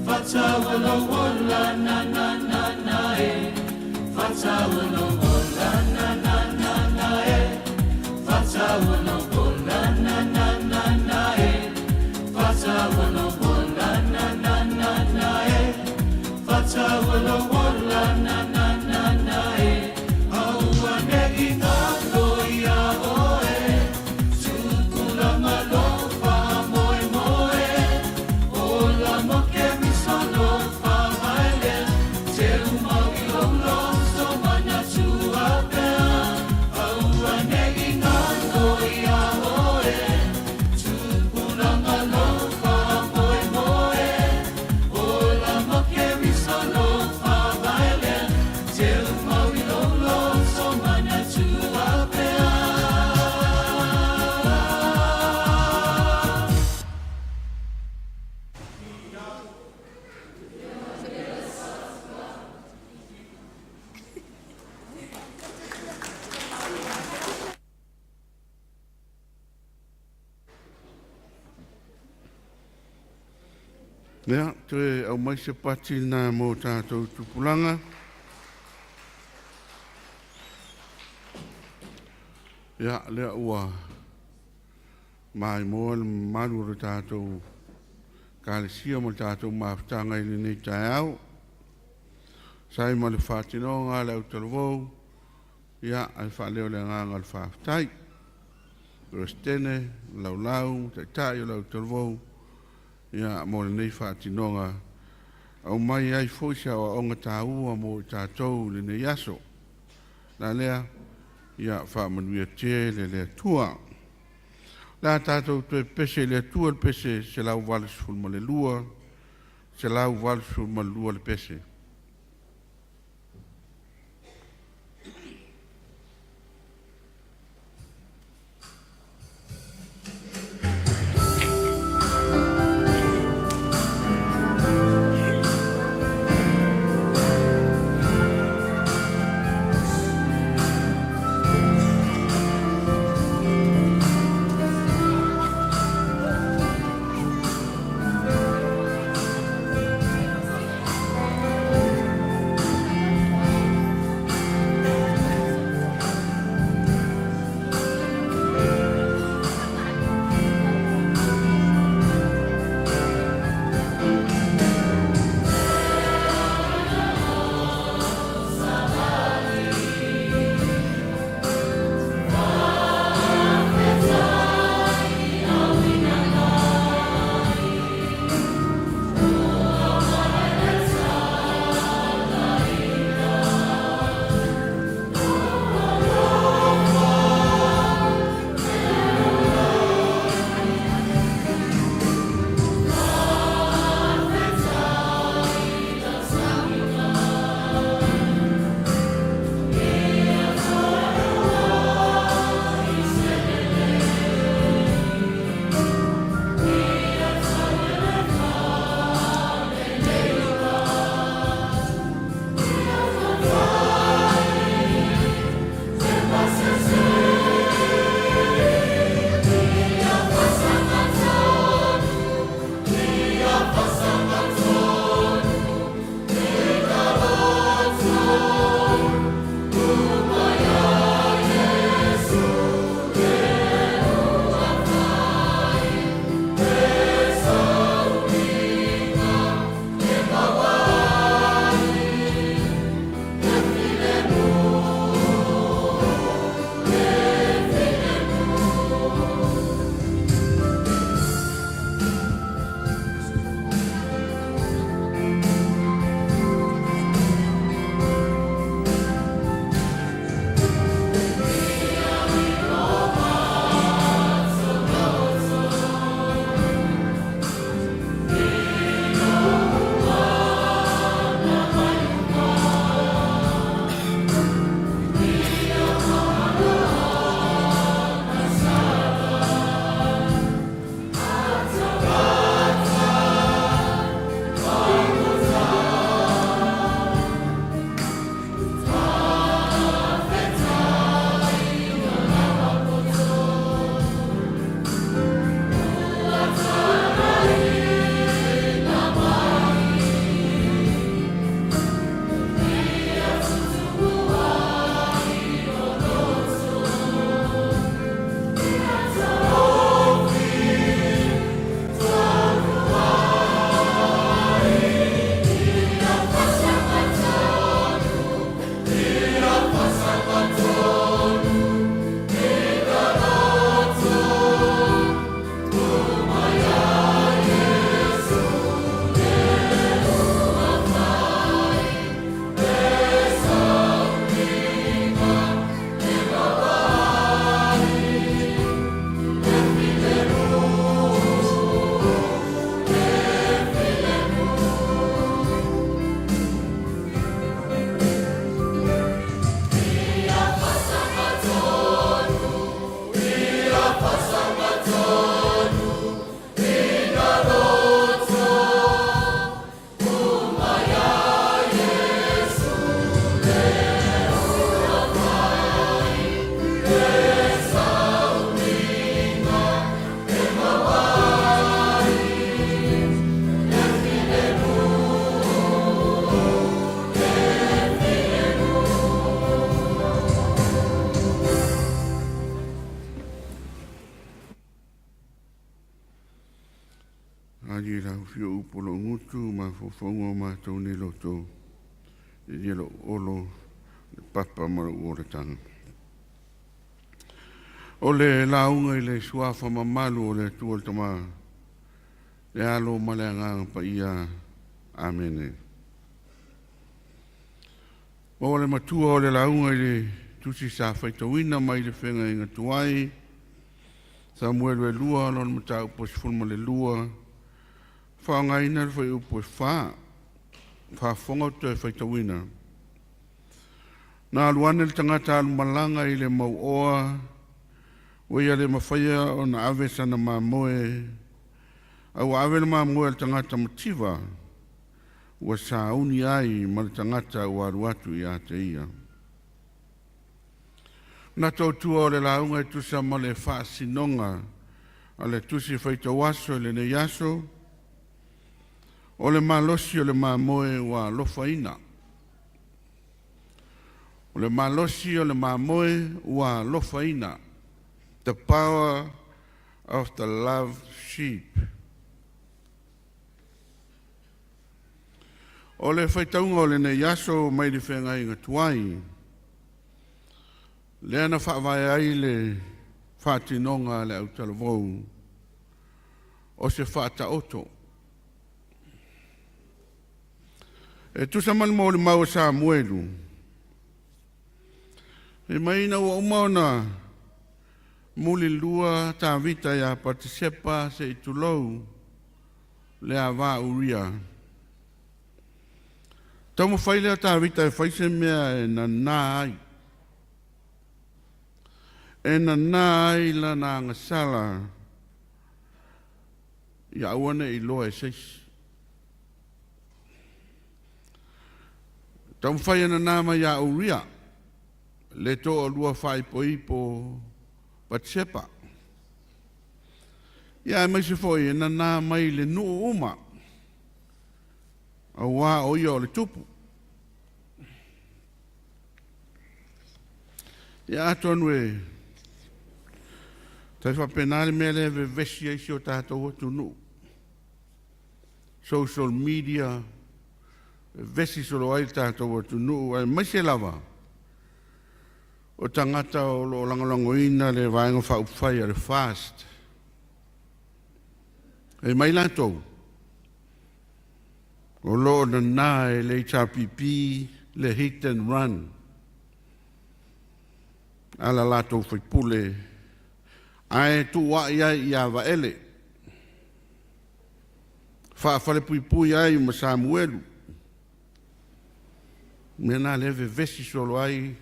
Fataua lou ola na na na na e. Fataua lou ola na na na na e. Fataua lou ola na na na na e. Fataua lou ola na na na na e. Fataua lou ola na na na na e. Auane'i galo iā oe, tupulaga lou faamoemoe, ola ma Keriso lou faavae lea, teumau i lou loto manatua pea. Auane'i galo iā oe, tupulaga lou faamoemoe, ola ma Keriso lou faavae lea, teumau i lou loto manatua pea. Ia, toe aumai se pati lena mo tatou tupulaga. Ia, lea ua maimoa le mamalu o le tatou Ekalesia ma le tatou mafutaga i lenei taeao. Sa ai ma le faatinoga a le autalavou, ia, ae faaleo le agaga o le faafetai. Peresetene, Laulau, Taitai o le autalavou, ia, mo lenei faatinoga, aumai ai foi se aoaoga taua mo i tatou i lenei aso. La lea, ia faamanuia tele le Atua. O le a tatou toe pese i le Atua le pese 182, 182 le pese. Ali la ufio upu lo ngutu ma fofonga o matou nei loto. I lo olo le papa ma lo uola tanga. O le launga i le suafa mamalu o le Atua le Tama, le alo ma le agaga paia. Amene. Ma o le matua o le lauga i le tusi sa faitauina mai le feagaiga tuai, Samuelu e 2, lona mataupu e 12, faaaogaina le fuaiupu e 4, faafofoga ou te toe faitauina. Na alu ane le tagata alumalaga i le mauoa, ua ia le mafaia ona ave sana mamoe, a ua ave le mamoe a le tagata mativa, ua sauni ai ma le tagata ua alu atu ia te ia. Na tautua o le lauga e tusa ma le faasinoga a le tusi faitau aso i lenei aso, o le malosi o le mamoe ua alofaina. O le malosi o le mamoe ua alofaina. The power of the love sheep. O le faitauga o lenei aso mai le feagaiga tuai, lea na faavae ai le faatinoga a le autalavou o se faataoto. E tusa ma le molimau a Samuelu, e mai ina ua uma ona mulilua Tavita ia Patisepa se i tulou le ava Uria. Taumafai lea Tavita e fai se mea e nanā ai. E nanā ai lana agasala ia aua ne i iloa e se isi. Taumafai e nanā mai ia Uria le toalua faaipoipo Patisepa. Ia aemaise foi e nanā mai le nuu uma, auā o ia o le tupu. Ia atonu e tai faapena le mea lea e vevesi ai si o tatou atunuu. Social media, vevesi solo ai le tatou atunuu, aemaise lava o tagata o lo o lagolagoina le Vaega Faaupufai a le FAST. E mai latou, o lo o nanā e le HRPP le hit and run a la latou faipule ae tuuai ai ia Vaele, faafalepuipui ai ma Samuelu. Mea na lea vevesi solo ai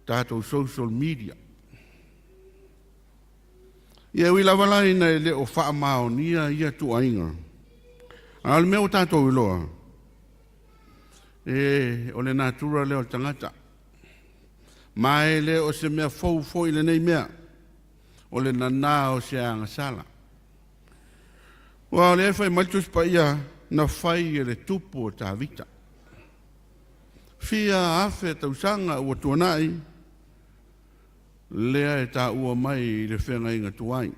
tatou social media. Ia ui lava la ina e le o faamaonia ia tuuaiga. A o le mea ua tatou iloa, e o le natura lea o le tagata. Ma e le o se mea fou foi lenei mea, o le nanā o se agasala. Ua o lea e fai mai le Tusi Paia na fai e le tupu o Tavita. Fia afe tausaga ua tuanai, lea e taua mai i le feagaiga tuai.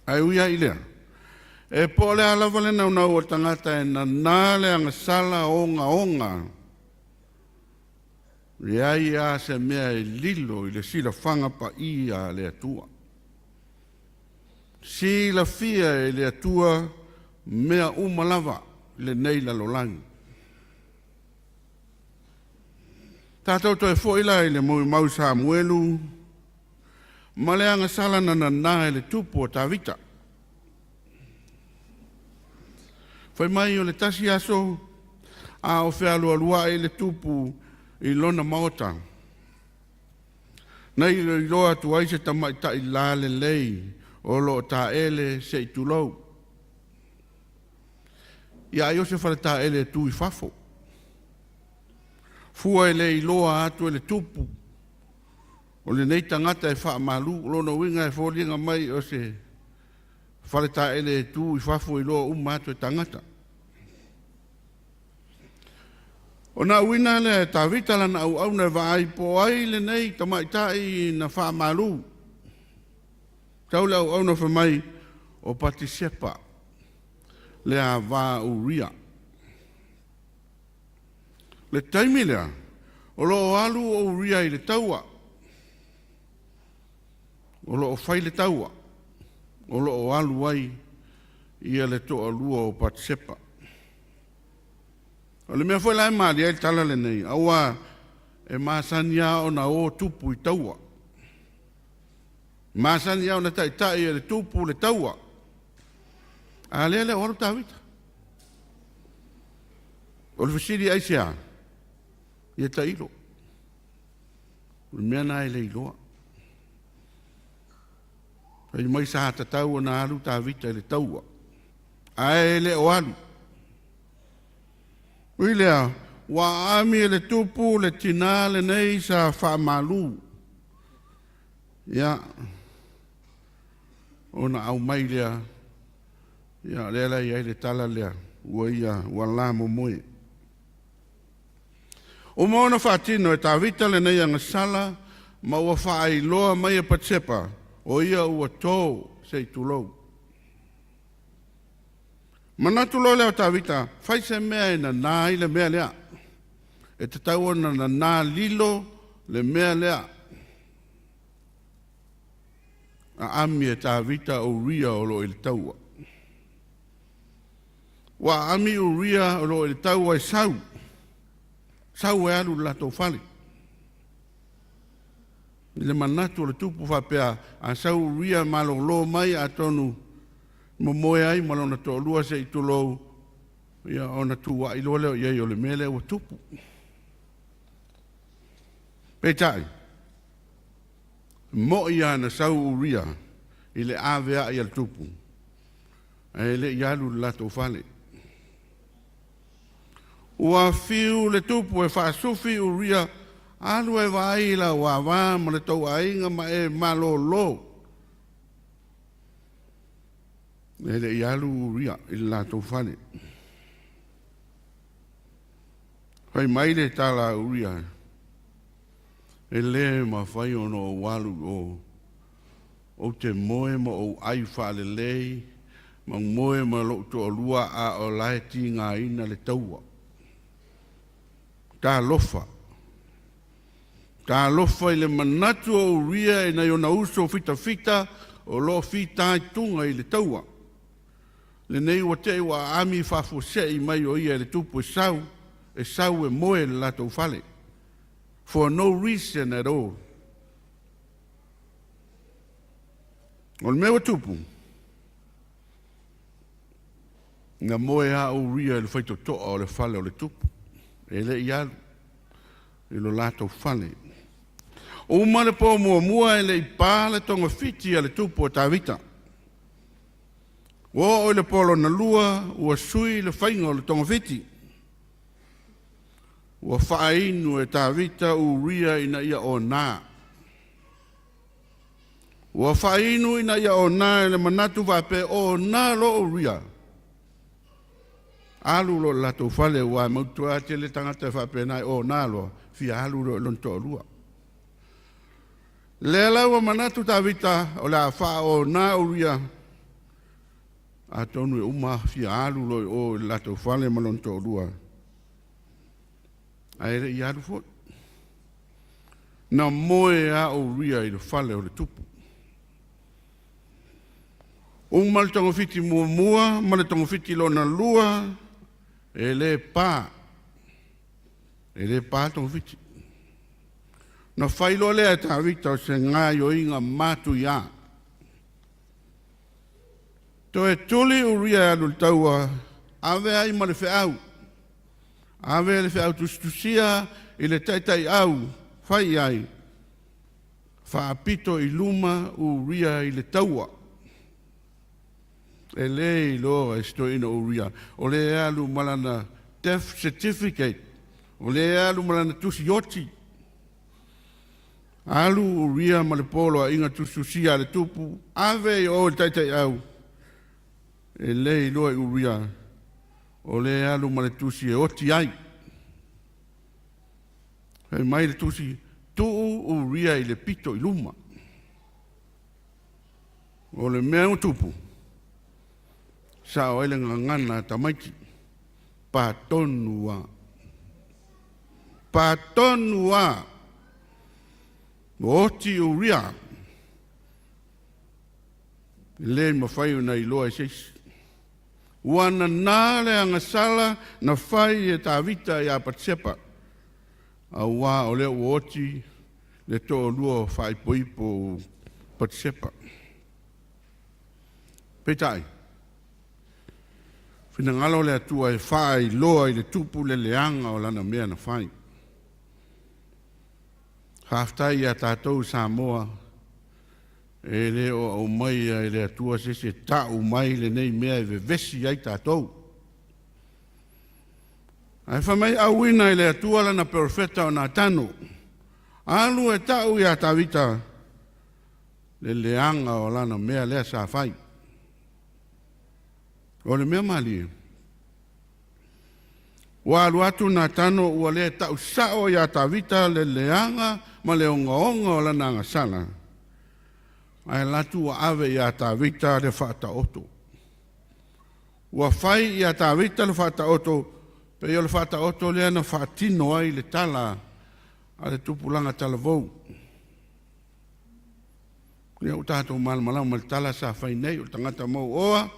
Ae ui ai i lea, e po o le a lava le naunau o le tagata e nanā le agasala ogaoga, leai lava se mea e lilo i le silafaga paia a le Atua. Silafia e le Atua mea uma lava i lenei lalolagi. Tatou toe foi la i le molimau Samuelu ma le agasala na nanā e le tupu o Tavita. Fai mai o le tasi aso a o fealualuai le tupu i lona maota. Na iloiloa atu ai se tamaitai lalelei o lo o taele se i tulou. Ia ai o se faletaele e tu i fafo. Fua e le iloa atu e le tupu o lenei tagata e faamalu, lona uiga e foliga mai o se faletaele e tu i fafo iloa uma atu e tagata. Ona auina lea e Tavita lana auauna e vaai po o ai lenei tamaitai na faamalu. Tau le auauna fai mai, o Patisepa, le avā a Uria. Le taimi lea, o lo o alu o Uria i le taua. O lo o fai le taua, o lo o alu ai ia le toalua o Patisepa. O le mea foi la e malie ai le tala lenei, aua e masani lava ona o tupu i taua. Masani lava ona taitai e le tupu le taua. A lea le o alu Tavita. O le fesili aisea? Ia tailo. O le mea lena e le iloa. Fai mai sa tatau ona alu Tavita i le taua, ae le o alu. Ui lea, ua aami e le tupu le tinā lenei sa faamalu. Ia, ona aumai lea, ia, lea la i ai le tala lea, ua ia, ua la momoe. Uma ona faatino e Tavita lenei agasala ma ua faailoa mai e Patsepa, o ia ua tō se i tulou. Manatu loa lea o Tavita, fai se mea e nanā ai le mea lea. E tatau ona nanā lilo le mea lea. Aami e Tavita o Uria o lo o i le taua. Ua aami Uria o lo o i le taua e sau. Sau e alu i le latou fale. I le manatu o le tupu faapea, a sau Uria malōlō mai atonu momoe ai ma lona toalua se i tulou, ia ona tuua'i loa lea i ai o le mea lea ua tupu. Peitai, mo'i lava na sau Uria i le avea'i a le tupu, ae le i alu i le latou fale. Ua fiu le tupu e faasufi Uria, alu e vaai i lau avā ma le tou aiga ma e malōlō. E le i alu Uria i le latou fale. Fai mai le tala a Uria, e lē mafai ona ou alu i o, ou te moe ma ou ai faalelei, ma moe ma lou toalua a o la e tigaina le taua. Talofa. Talofa i le manatu o Uria i nai ona uso fitafita o lo o fitaituga i le taua. Lenei ua te i ua aami faafuasei mai o ia e le tupu e sau, e sau e moe i le latou fale. For no reason at all. O le mea ua tupu, na moe a Uria i le faitotoa o le fale o le tupu. E le i alu i lo latou fale. Uma le pō muamua e le i pā le togafiti a le tupu o Tavita. Ua oo i le pō lona lua, ua sui le faiga o le togafiti. Ua faainu e Tavita Uria ina ia onā. Ua faainu ina ia onā e le manatu faapea onā loa Uria. Alu loa i le latou fale aua e mautua tele tagata e faapena e onā loa, fia alu loa i lona toalua. Lea la ua manatu Tavita o le a faaonā Uria, atonu e uma fia alu loa i o i le latou fale ma lona toalua. Ae le i alu foi. Na moe a Uria i le fale o le tupu. Uma le togafiti muamua ma le togafiti lona lua, e le pa. E le pa togafiti. Na fai loa lea e Tavita o se gaoioiga matuiā. Toe tuli Uria e alu i le taua, ave ai ma le feau. Ave le feau tusitusia i le taitaiau, fai i ai, faapito i luma Uria i le taua. E le iloa e si toeaina o Uria, o lea e alu ma lana death certificate, o lea e alu ma lana tusi oti. Alu Uria ma le poloaiga tusitusia a le tupu, ave i o i le taitaiau. E le iloa i Uria, o lea e alu ma le tusi e oti ai. Fai mai le tusi, tuu Uria i le pito i luma. O le mea ua tupu, Sa'o ai le gagana a tamaiti. Pā tonu a. Pā tonu a. Ua oti Uria. E le mafai ona iloa e se isi. Ua nanā le agasala na fai e Tavita iā Patisepa, auā o lea ua oti le toalua o faaipoipo o Patisepa. Peitai, finagalo o le Atua e faailoa i le tupu le leaga o lana mea na fai. Faafetai ia tatou Samoa, e le o aumaia e le Atua se isi e ta'u mai lenei mea e vevesi ai tatou. Ae fai mai auina e le Atua lana perofeta o Natano, alu e ta'u iā Tavita le leaga o lana mea lea sa fai. O le mea malie, ua alu atu Natano ua le ta'u sa'o iā Tavita le leaga ma le ogaoga o lana agasala, ae alu atu ua ave iā Tavita le faataoto. Ua fai iā Tavita le faataoto, pei o le faataoto lea na faatino ai le tala a le tupulaga talavou. Ia ua tatou malamalama i le tala sa fai nei, o le tagata mauoa,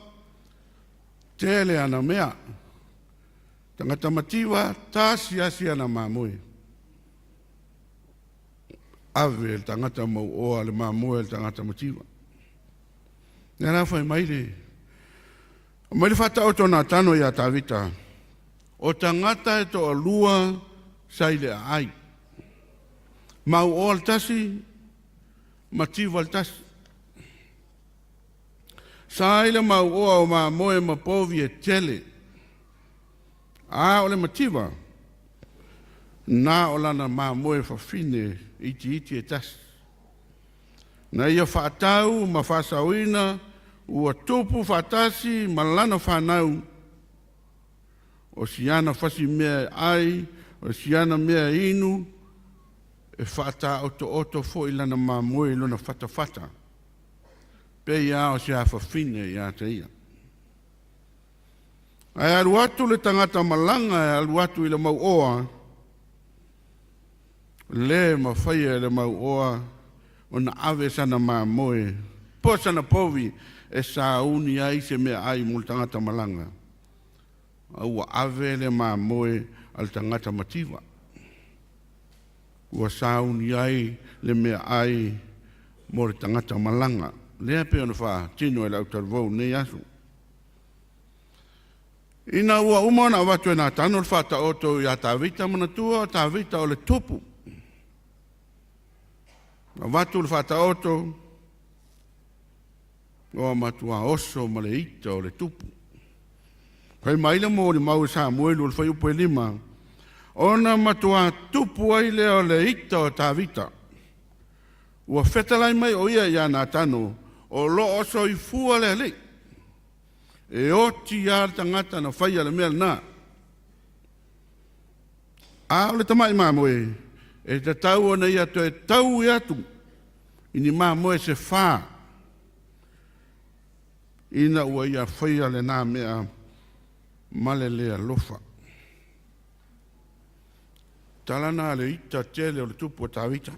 tele ana mea. Tagata mativa, tasiasi ana mamoe. Ave e le tagata mauoa le mamoe a le tagata mativa. Lea la fai mai le mai le faataoto Natano iā Tavita, o tagata e toalua sa i le aai. Mauoa le tasi, mativa le tasi. Sa i le mauoa o mamoe ma povi e tele. A o le mativa, na o lana mamoe fafine itiiti e tasi. Na ia faatau ma faasaoina ua tupu faatasi ma lana fanau, o si ana fasi mea e ai, o si ana mea e inu, e faataotooto foi lana mamoe i lona fatafata, pei lava o se afafine ia te ia. Ae alu atu le tagata malaga e alu atu i le mauoa, le mafaia e le mauoa ona ave sana mamoe po o sana povi e sauni ai se meaai mo le tagata malaga, a ua ave le mamoe a le tagata mativa. Ua sauni ai le meaai mo le tagata malaga. Lea pei ona faatino e le autalavou i lenei aso. Ina ua uma ona avatu e Natano le faataoto iā Tavita, manatua o Tavita o le tupu. Avatu le faataoto, ua matua oso ma le ita o le tupu. Fai mai le molimau e Samuelu o le fuaiupu e 5, ona matua tupu ai lea o le ita o Tavita. Ua fetalai mai o ia iā Natano, o lo o soifua le Alii. E oti lava le tagata na faia le mea lena. A o le tama'i mamoe, e tatau ona ia toe taui atu i ni mamoe se fa ina ua ia faia lena mea ma le le alofa. Tala na le ita tele o le tupu o Tavita.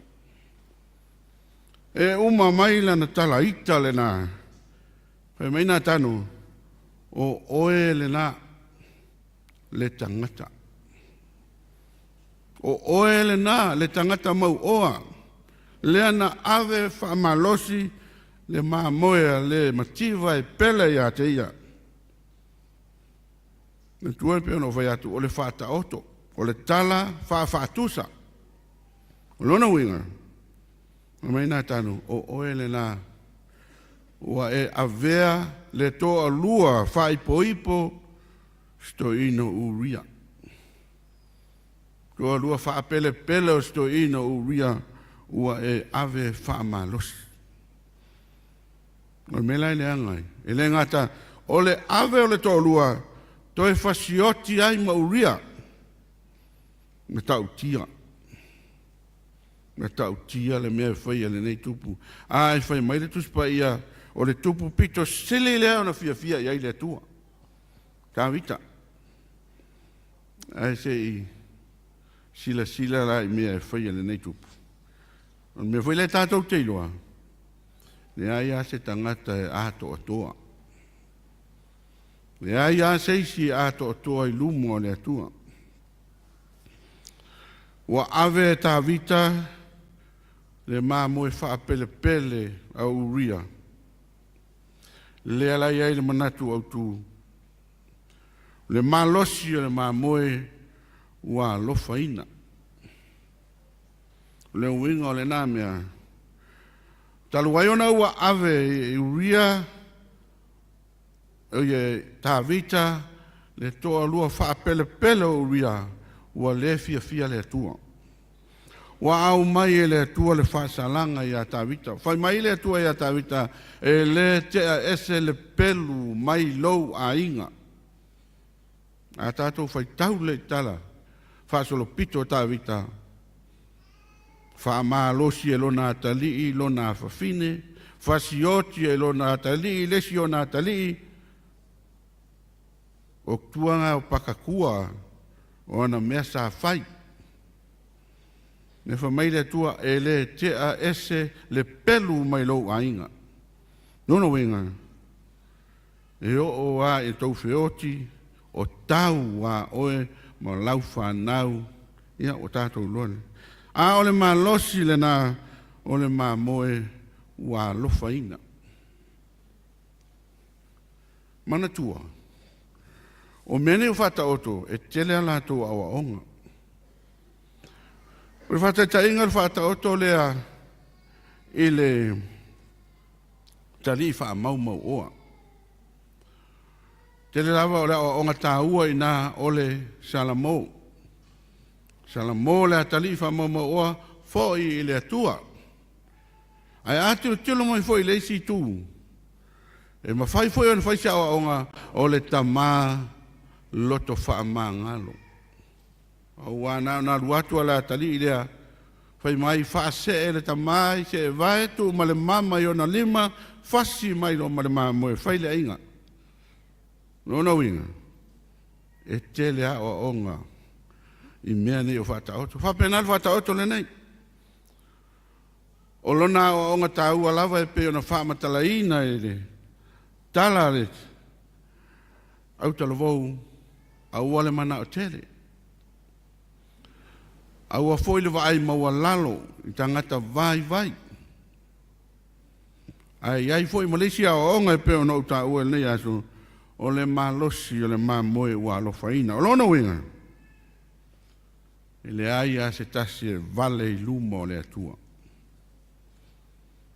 E uma mai lana tala ita lena. Fai mai Natano, o oe lena le tagata. O oe lena le tagata mauoa, lea na ave faamalosi le mamoe a le mativa e pele ia te ia. Manatua e pei ona ou fai atu, o le faataoto, o le tala faafaatusa. O lona uiga, fai mai Natano, o oe lena ua e avea le toalua faaipoipo si toeaina o Uria. Toalua faapelepele o si toeaina o Uria ua e ave faamalosi. O le mea la e leaga ai, e le gata o le ave o le toalua toe fasioti ai ma Uria, matautia. Matautia le mea e faia e lenei tupu. A e fai mai le Tusi Paia, o le tupu pito sili lea ona fiafia i ai le Atua. Tavita. Ae se i silasila la i mea e faia lenei tupu. O le mea foi lea tatou te iloa, leai lava se tagata e atoatoa. Leai lava se isi e atoatoa i luma o le Atua. Ua ave e Tavita le mamoe faapelepele a Uria, lea la i ai le manatu autu, le malosi o le mamoe ua alofaina. O le uiga o lena mea, talu ai ona ua ave e Uria e Tavita le toalua faapelepele o Uria, ua le fiafia le Atua. Ua aumai e le Atua le faasalaga ia Tavita. Fai mai le Atua ia Tavita, e le tea ese le pelu mai lou aiga. A tatou faitau le tala faasolopito o Tavita, faamalosi e lona atalii lona afafine, fasioti e lona atalii le isi ona atalii, o tuaga o pakatua o ana mea sa fai. Me fa mai le Atua e le tea ese le pelu mai lou aiga. Lona uiga, e oo a i tou feoti o tau a oe ma lau whanau, ia o tātou loa le. A o le malosi lena o le mamoe ua alofaina. Manatua, o mea nei o faataoto e tele a latou aoaoga. O le faataitaiga o le faataoto lea i le talii faamaumauoa. Tele lava o le aoaoga tāua ina o le Salamo. Salamo le atalii faamaumauoa foi i le Atua. Ae a tilotilo mai foi i le isi itu, e mafai foi ona fai se aoaoga o le tamā loto faamagalo. Auā na ona alu atu a le atalii lea, fai mai faasee le tamā i seevae tuu ma le mama i ona lima, fasi mai loa ma le mamoe fai le aiga. Lona uiga, e tele aoaoga i mea nei o faataoto. Faapena le faataoto lenei. O lona aoaoga tāua lava e pei ona faamatalaina i le tala a le autalavou, aua le manao tele. Aua foi le vaai maualalo i tagata vaivai. Ae i ai foi ma le isi aoaoga e pei ona ou taua i lenei aso, o le malosi o le mamoe ua alofaina. O lona uiga, e leai lava se tasi e vale i luma o le Atua.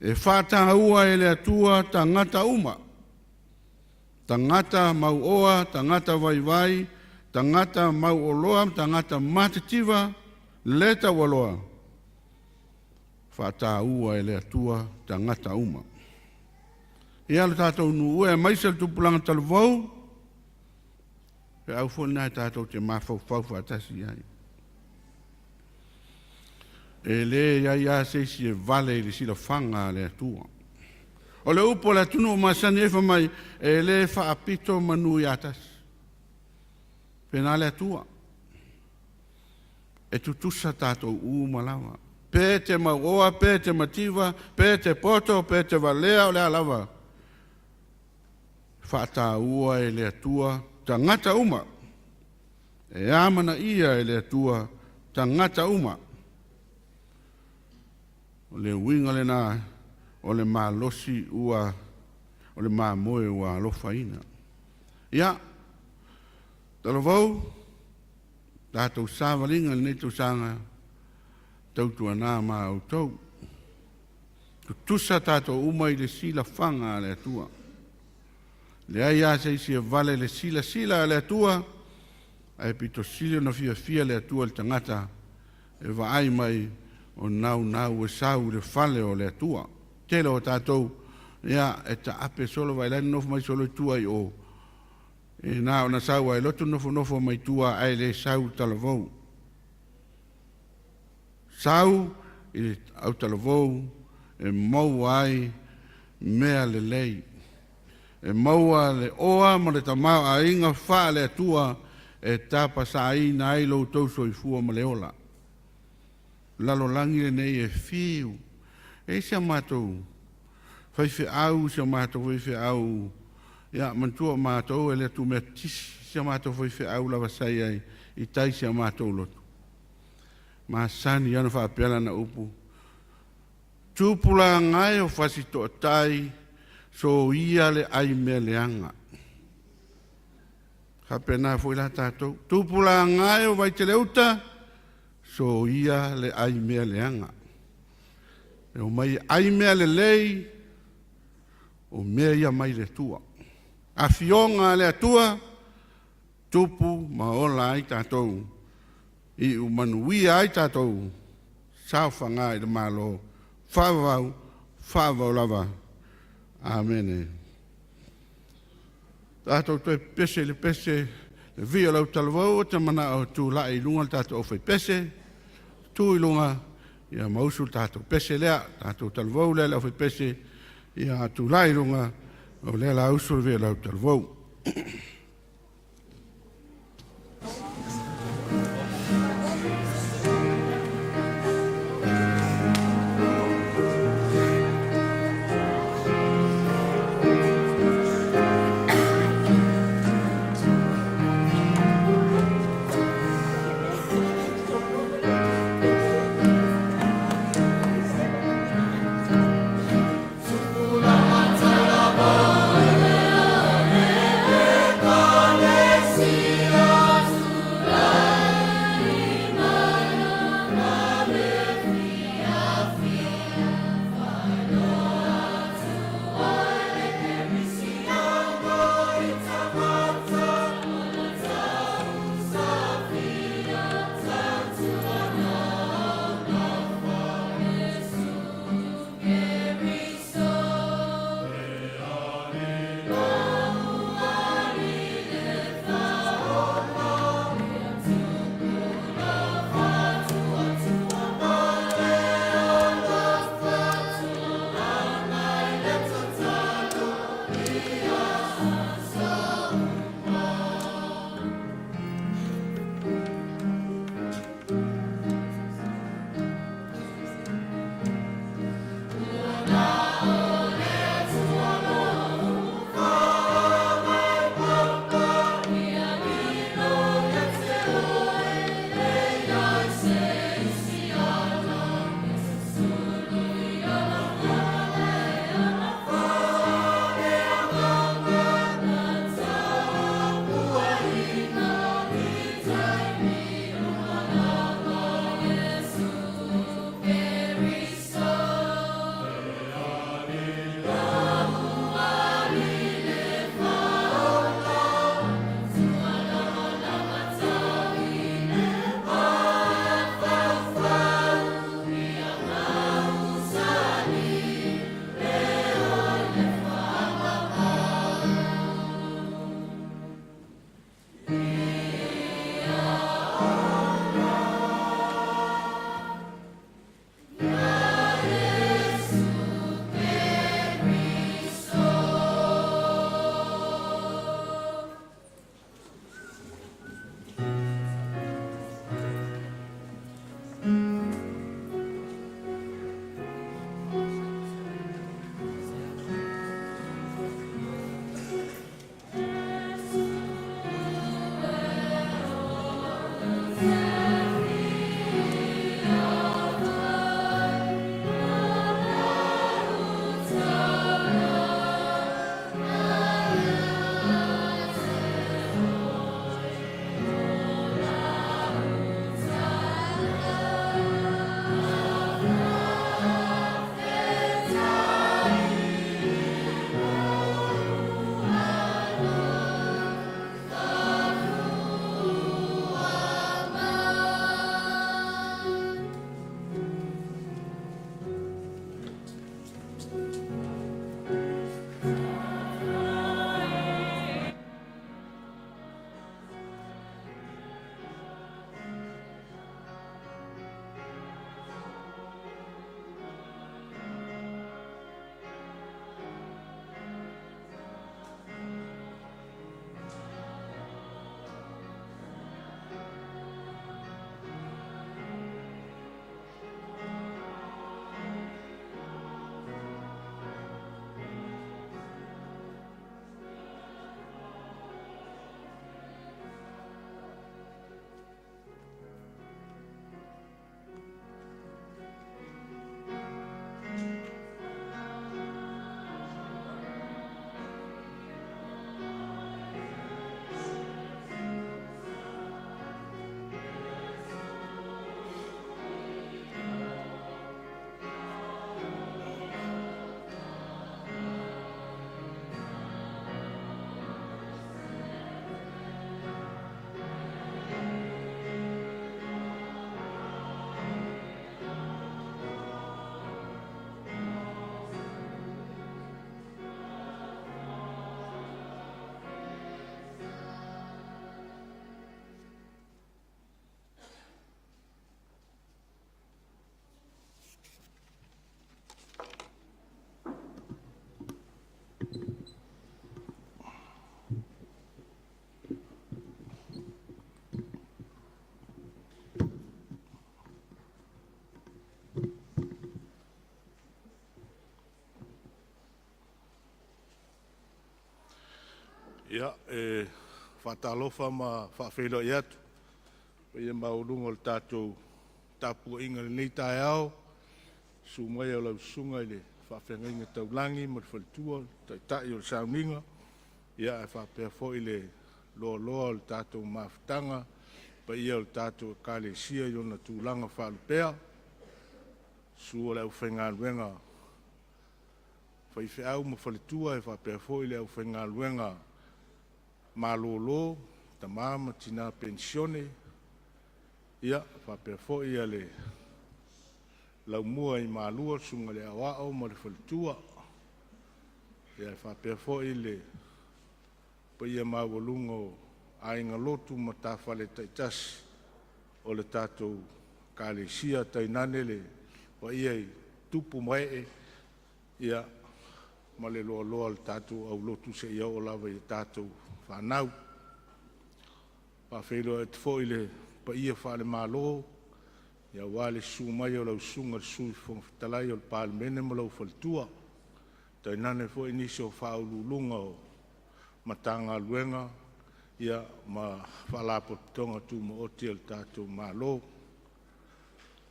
E faataua e le Atua tagata uma, tagata mauoa, tagata vaivai, tagata mauoloa, tagata matitiva, le taualoa, faataua e le Atua tagata uma. Ia le tatou nuu e aemaise le tupulaga talavou, feau foi lena e tatou te mafaufau faatasi ai. E le iai lava se isi e vale i le silafaga a le Atua. O le upu a le atunuu masani ai fai mai, e le faapito manu ia tasi. Pena le Atua. E tutusa tatou uma lava. Pe te mauoa, pe te mativa, pe te poto, pe te valea o le a lava. Faataua e le Atua tagata uma. E amanaia e le Atua tagata uma. O le uiga lena o le malosi ua o le mamoe ua alofaina. Ia, talavou, tatou savaliga i lenei tausaga, tautuana ma outou. Tutusa tatou uma i le silafaga a le Atua. Leai lava se isi e vale le silasila a le Atua, ae pito sili ona fiafia le Atua i le tagata e vaai mai o naunau e sau i le fale o le Atua. Tele o tatou, ia, e taape solo vaai la e nonofo mai solo i tua i o. E na ona sau ai lotu nofonofo mai tua ae le sau i talavou. Sau i le autalavou e maua ai mea lelei. e maua le oa ma le tamaoaiga faale-Atua e tapasāina ai lo outou soifua ma le ola. Lalolagi lenei e fiu. E i si a matou faifeau, si a matou faifeau, ia manatua o matou e le Tumetotisi, si a matou faifeau lava sa i ai i tai si a matou lotu. Masani ona faapea lana upu, tupulaga e o Fasitoouta, soia le ai mea leaga. Faapena foi la tatou, tupulaga e o Vaitele-uta, soia le ai mea leaga. E omai ai mea lelei, o mea ia mai le Atua. Afioga a le Atua, tupu ma ola ai tatou, iu manuia ai tatou, saofaga i le Malo, faavavau, faavavau lava. Amene. Tatou toe pese i le pese, le vii o lau talavou, o te manao tulai i luga le tatou aufaipese, tu i luga, ia mausu le tatou pese lea, tatou talavou lea le aufaipese, ia tulai i luga, o lea la usu le vii o lau talavou. Ia, e faatalofa ma faafeiloai atu i le paia maualuga o le tatou tapuaiga i lenei taeao, susu mai o lau susuga i le faafeagaiga taulagi ma le faletua, le taitai o le sauniga, ia ae faapea foi le loaloa o le tatou mafutaga, paia o le tatou Ekalesia i ona tulaga faalupea, susu o le aufaigaluega faifeau ma faletua, e faapea foi le aufaigaluega malolo, tama ma tina penisione, ia faapea foi le laumua i Malua, le susuga i le Aoao ma le faletua, ia faapea foi le paia maualuga o aiga lotu ma matafale taitasi o le tatou Ekalesia, tainane le paia i tupu ma ee ia ma le loaloa o le tatou aulotu seia oo lava i a tatou fanau. E faafeiloai atu foi i le paia faale-Malo aua le susu mai o lau Susuga i le Sui Fofoga Fetalai o le Palemene ma lou faletua, tainane foi nisi o Ofisa Sili o Pulega o Matagaluega ma Faalapotopotoga Tumaoti a le tatou Malo. E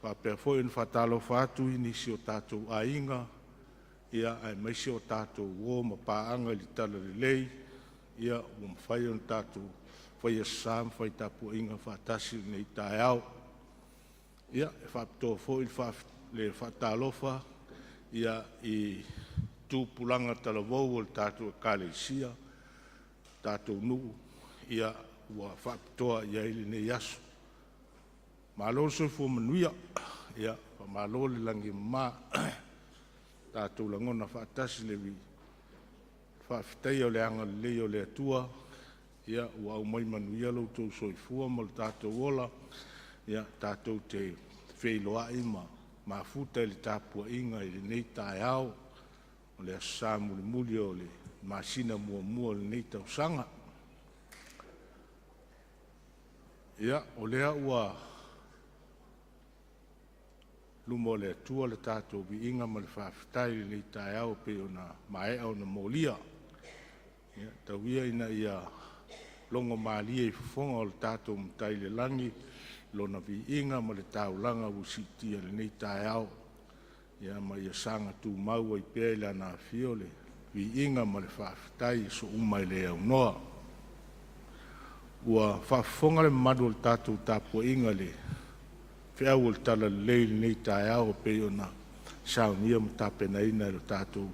faapea foi ona faatalofa atu i nisi o tatou aiga aemaise o tatou uo ma paaga i le talalelei ua mafai ona tatou faia sesa ma fai tapuaiga faatasi i lenei taeao. Ia, e faapitoa foi le faatalofa i tupulaga talavou o le tatou Ekalesia, tatou nuu ua faapitoa i ai lenei aso. Malo le soifua manuia, faamalo le lagi e mama. Tatou lagona faatasi le faafetaia o le agalelei o le Atua ua aumai manuia lo outou soifua ma lo tatou ola, tatou te feiloai ma mafuta i le tapuaiga i lenei taeao, o le aso Sa mulimuli o le masina muamua o lenei tausaga. Ia, o lea ua i luma o le Atua le tatou viiga ma le faafetai i lenei taeao e pei ona maea ona molia. Ia, tau ia ina ia logomalie i fofoga o le tatou Matai i le lagi lona viiga ma le taulaga ua siitia i lenei taeao, ma ia saga tumau ai pea i Lana afio le viiga ma le faafetai i aso uma e le aunoa. Ua faafofoga le mamalu o le tatou tapuaiga i le feau o le talalelei i lenei taeao e pei ona saunia ma tapenaina e le tatou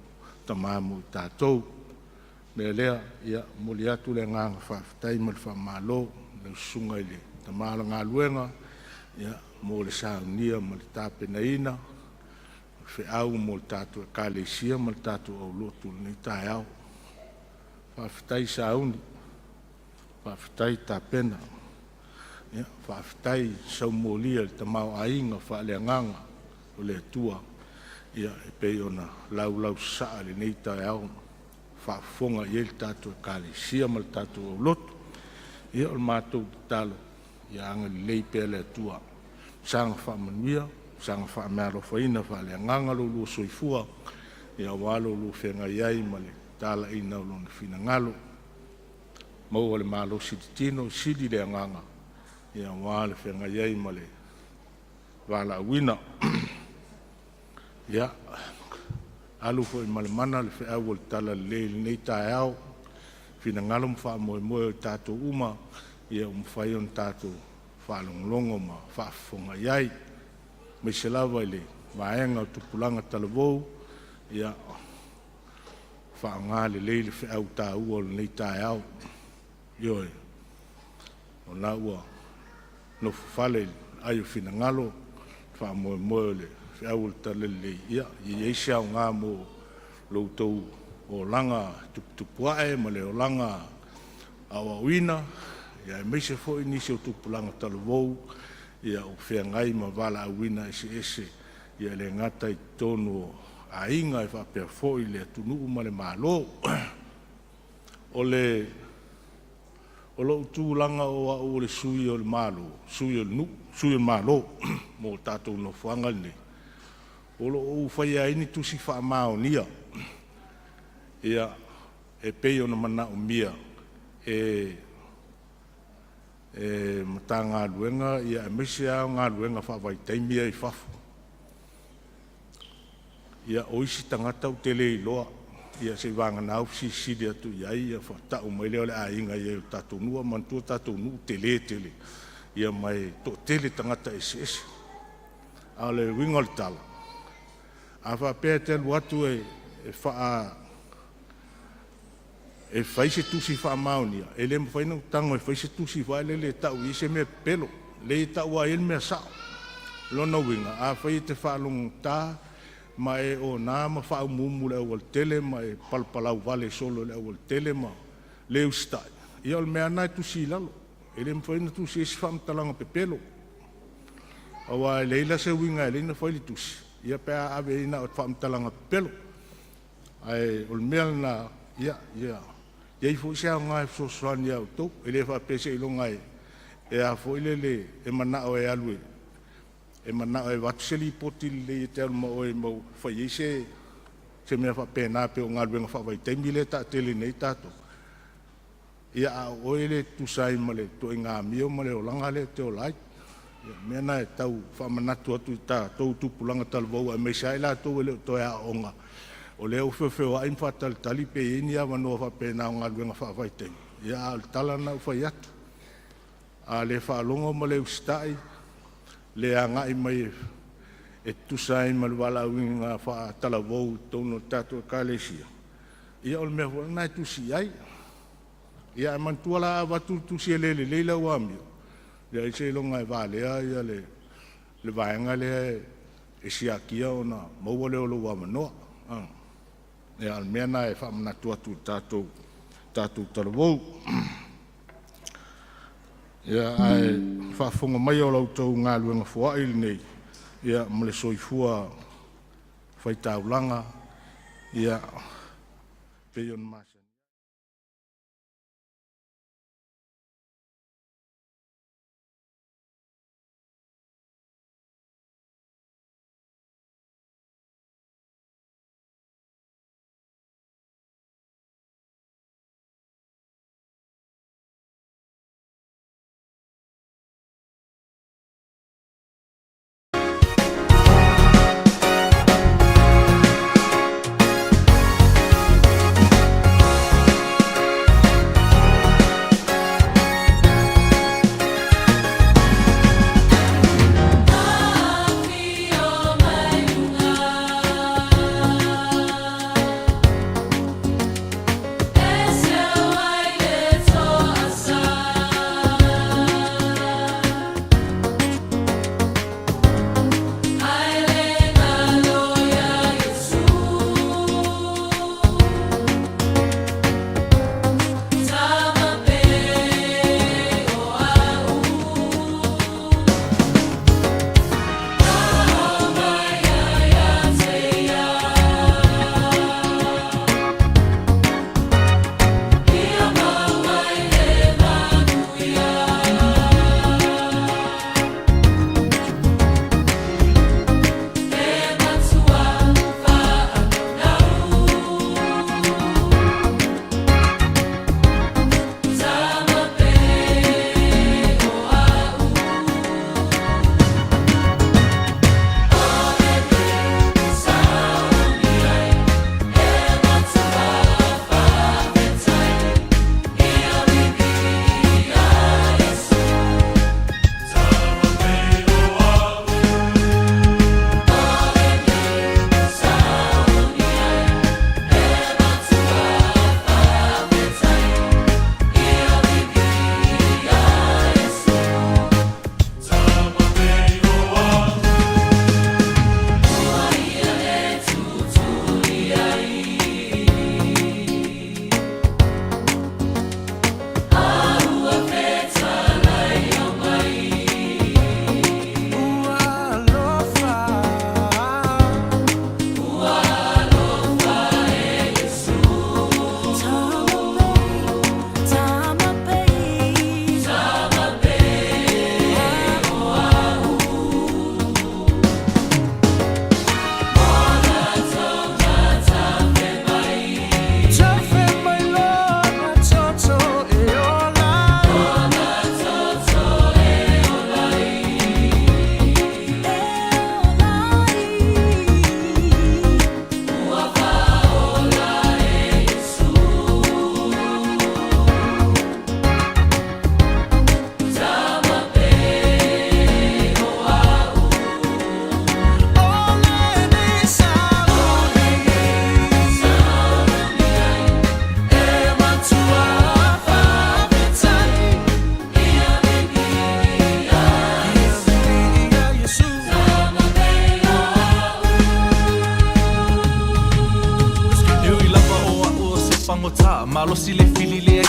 Tama mo i tatou. O le mea lea, e momoli atu le agaga faafetai ma le faamalo i lau susuga i le tama o le galuega mo le saunia ma le tapenaina o le feau mo le tatou Ekalesia ma le tatou aulotu i lenei taeao. Faafetai sauni, faafetai tapena, faafetai saumolia i le tamaoaiga faaleagaga o le Atua e pei ona laulausasaa e lenei taeao, faafofoga i ai le tatou Ekalesia ma le tatou aulotu. Ia, o le matou tatalo, ia agalelei pea le Atua, saga faamanuia, saga faameaalofaina faaleagaga lo oulua soifua aua lo oulua feagai ai ma le talaiina o Lona finagalo. Maua le malosi i le tino, sili le agaga aua le feagai ai ma le valaauina. Ia, alu foi ma le mana le feau o le talalelei i lenei taeao, finagalo ma faamoemoe o i tatou uma ua mafai ona tatou faalogologo ma faafofoga i ai, aemaise lava i le vaega o tupulaga talavou, ia faaaoga lelei le feau taua o lenei taeao. Ioe, o lena ua nofofale i le aai o finagalo le faamoemoe o le feau o le talalelei, ia i ai se aoga mo lo outou olaga tuputupu ae ma le olaga aoaoina, aemaise foi nisi o tupulaga talavou ua feagai ma valaauina eseese, e le gata i totonu o aiga, ae faapea foi le atunuu ma le Malo. O lou tulaga o au o le sui o le Malo, sui o le nuu, sui o le Malo mo tatou nofoaga nei, o lo o ou faia ai ni tusi faamaonia e pei ona manaomia. e e Matagaluega ia aemaise lava o galuega faavaitaimi ia i fafo. Ia o isi tagata ou te le iloa, ia seiavagana ua fesilisili atu i ai ia faatau mai lea o le aiga i ai o le tatou nuu. Ae manatua o le tatou nuu e tele tele, ia ma e toatele tagata eseese. A o le uiga o le tala, a faapea e te alu atu e e fai se tusi faamaonia, e le mafai ona ou tago e fai se tusi foi lele e tau i ai se mea pepelo. Leai, e tau lava i ai le mea sao. O lona uiga, afai e te faalogogata ma e ona ma faaumuumu i le aualatele ma e palapalauvale solo i le aualatele ma le usitai, ia o le mea lava lena e tusi i lalo. E le mafai ona tusi ai se faamatalaga pepelo, aua e leai la se uiga e ala ai ona fai le tusi, ia pe a ave i ai na o faamatalaga pepelo. Ae o le mea lena, ia i ai foi se aoga e fesoasoani ia outou. E le faapea seiloga e a foi lele e manao e alu e manao e avatu se lipoti lelei e te alu ma oe e fai ai se mea faapena pei o galuega faavaitaimi lea e taatele nei tatou. Ia, a o oe e le tutusa ai ma le ituaiga amio ma le olaga lea e te ola ai. Ia, o le mea lena e tau faamanatu atu i tatou tupulaga talavou aemaise lava i latou e le o toe aooga, o lea ua feofeoai ma faatalitali pe i ai ni avanoa faapena o galuega faavaitaimi. Ia, a o le tala lena ua fai atu. A le faalogo ma le usitai, le agai mai e tusa ai ma le valaauina faatalavou i totonu o le tatou Ekalesia, ia o le mea foi lena e tusi i ai. Ia ae manatua la a avatu le tusi e le lelei lau amio, leai seiloga e valea le vaega lea e siakia ona maua lea o lou avanoa. Ia, o le mea lena e faamanatu atu i tatou talavou. Ia, ae faafofoga maia o la outou galuega foai lenei, ia ma le soifua faitaulaga, ia pei ona masani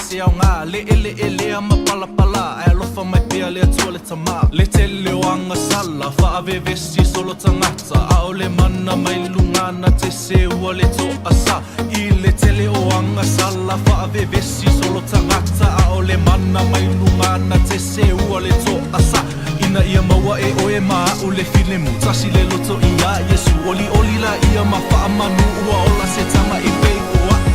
se aoga Le eleelea ma palapala Ae alofa mai pea le Atua le Tamā Le tele o agasala Faavevesi solo tagata A o le mana mai luga na te seua le toasa I le tele o agasala Faavevesi solo tagata A o le mana mai luga na te seua le toasa Ina ia maua e oe ma a'u le filemu Tasi le loto iā Iesu Olioli laia ma faamanu Ua ola se tama i pei o a'u.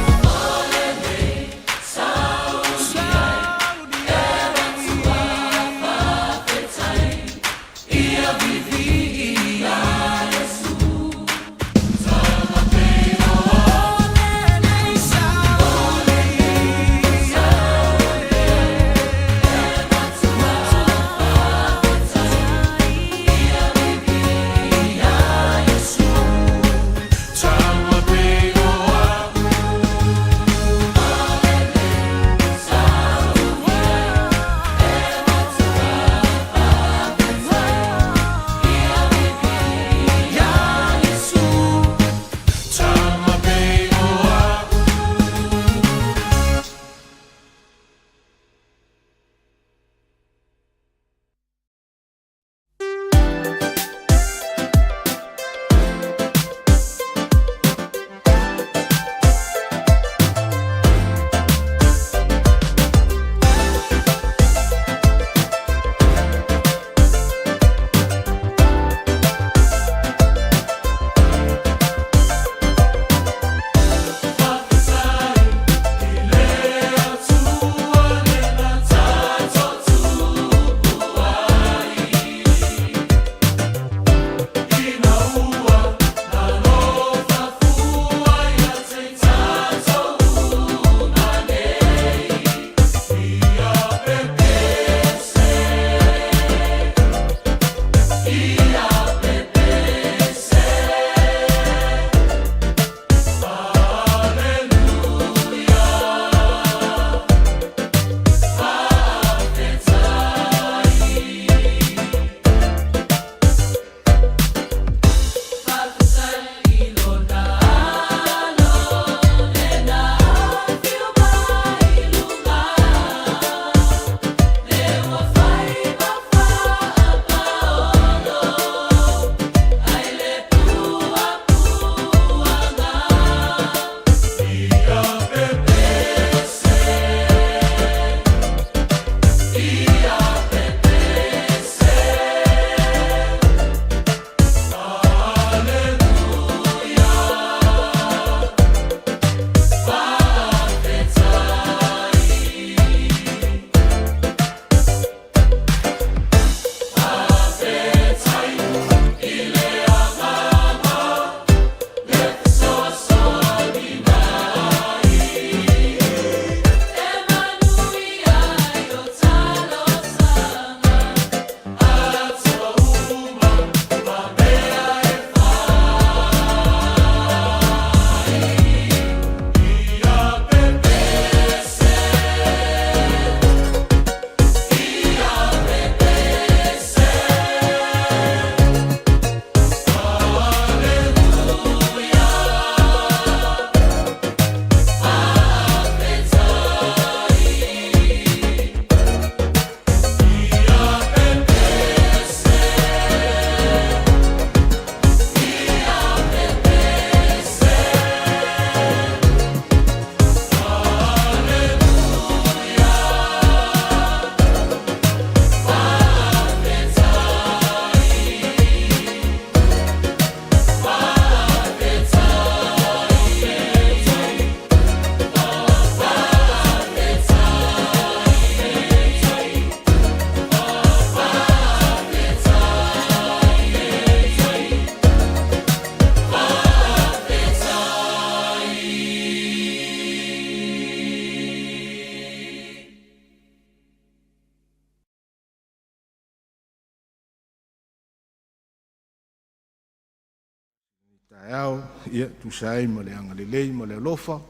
Taeao, ia, tusa ai ma le agalelei ma le alofa,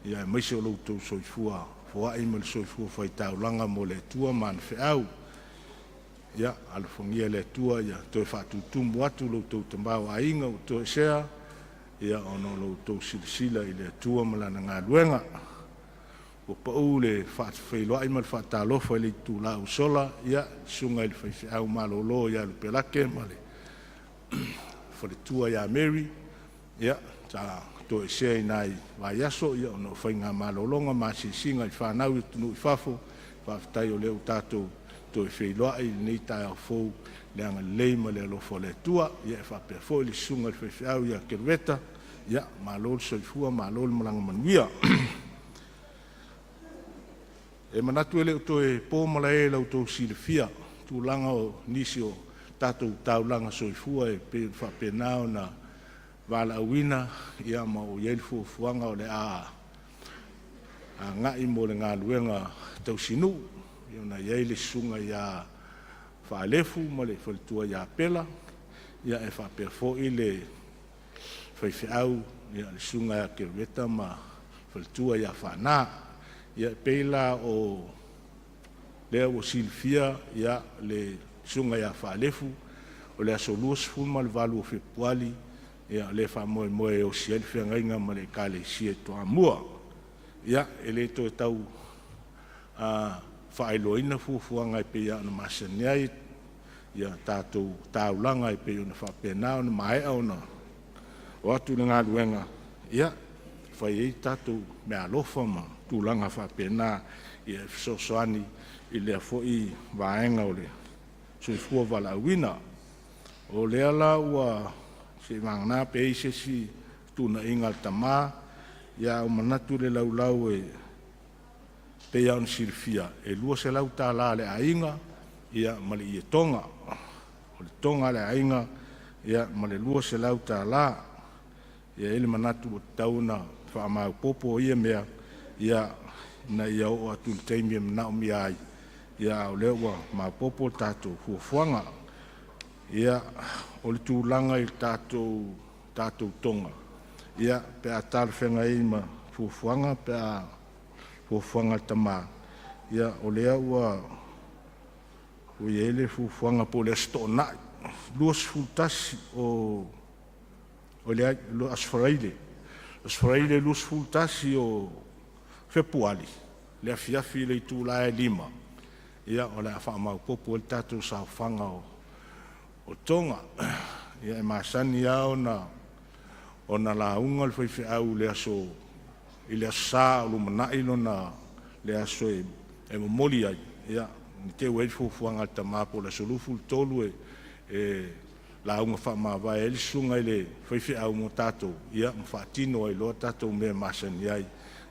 ia aemaise o lo outou soifua foai ma le soifua faitaulaga mo le Atua ma ana feau. Ia, alofagia e le Atua ia toe faatutumu atu lo outou tamaoaiga ua toesea, ia ona o lo outou silasila i le Atua ma Lana galuega. Ua pau le faafeiloai ma le faatalofa i le itula ua sola, ia, susuga i le faifeau malolo ia Lupelake ma le faletua ia Mary, ia, sa toesea i nai vaiaso, ia, ona o faiga malologa ma asiasiga i fanau i atunuu i fafo. Faafetai o lea ua tatou toe feiloai i lenei taeao fou i le agalelei ma le alofa o le Atua. Ia, e faapea foi le susuga i le faifeau ia Kereveta, ia, malo le soifua malo le malaga manuia. E manatu e le o toe po malae i la outou silafia tulaga o nisi o tatou taulaga soifua e pei ona faapena ona valaauina, ia ma ua i ai le fuafuaga o le a agai mo le galuega tausinuu, ona e i ai le susuga ia Faalefu ma le faletua ia Pela, ia e faapea foi le faifeau le susuga ia Kereveta ma le faletua ia Faana. Ia e pei la o lea ua silafia, ia, le susuga ia Faalefu, o le aso 28 o Fepuari, ia, o lea e faamoemoe e osi ai le feagaiga ma le Ekalesia i Toamua. Ia, e le toe tau faailoaina fuafuaga e pei lava ona masani ai ia tatou taulaga e pei ona faapena ona maea ona o atu le galuega, ia, fai ai tatou meaalofa ma tulaga faapena, ia e fesoasoani i lea foi vaega o le soifua valaauina. O lea la ua seiavagana pe i ai se isi fetuunaiga a le tama, ia ae ua manatu i le laulau e pei lava ona silafia, e $200 a le aiga, ia ma le ietoga. O le toga a le aiga, ia ma le $200. E i ai le manatu ua tatau ona faamaopoopo ia mea, ia, ina ia oo atu i le taimi e manaomia ai, ia a o lea ua maopoopo le tatou fuafuaga. Ia, o le tulaga i le tatou toga, ia, pe a talafeagai ai ma fuafuaga pe a fuafuaga a le tama, ia, o lea ua i ai le fuafuaga po o le Aso Toonai 21 o leai, Aso Faraile, Aso Faraile 21 o Fepuari, le afiafi i le itula e 5, ia, o le a faamaopoopo ai le tatou saofaga o toga. Ia, e masani lava ona lauga le faifeau i le aso Sa o lumanai lona le aso e momoli ai, ia, ne i te i ua i ai le fuafuaga a le tama po o le aso 23 e lauga faamavae ai le susuga i le faifeau mo tatou, ia, ma faatino ai loa tatou mea masani ai,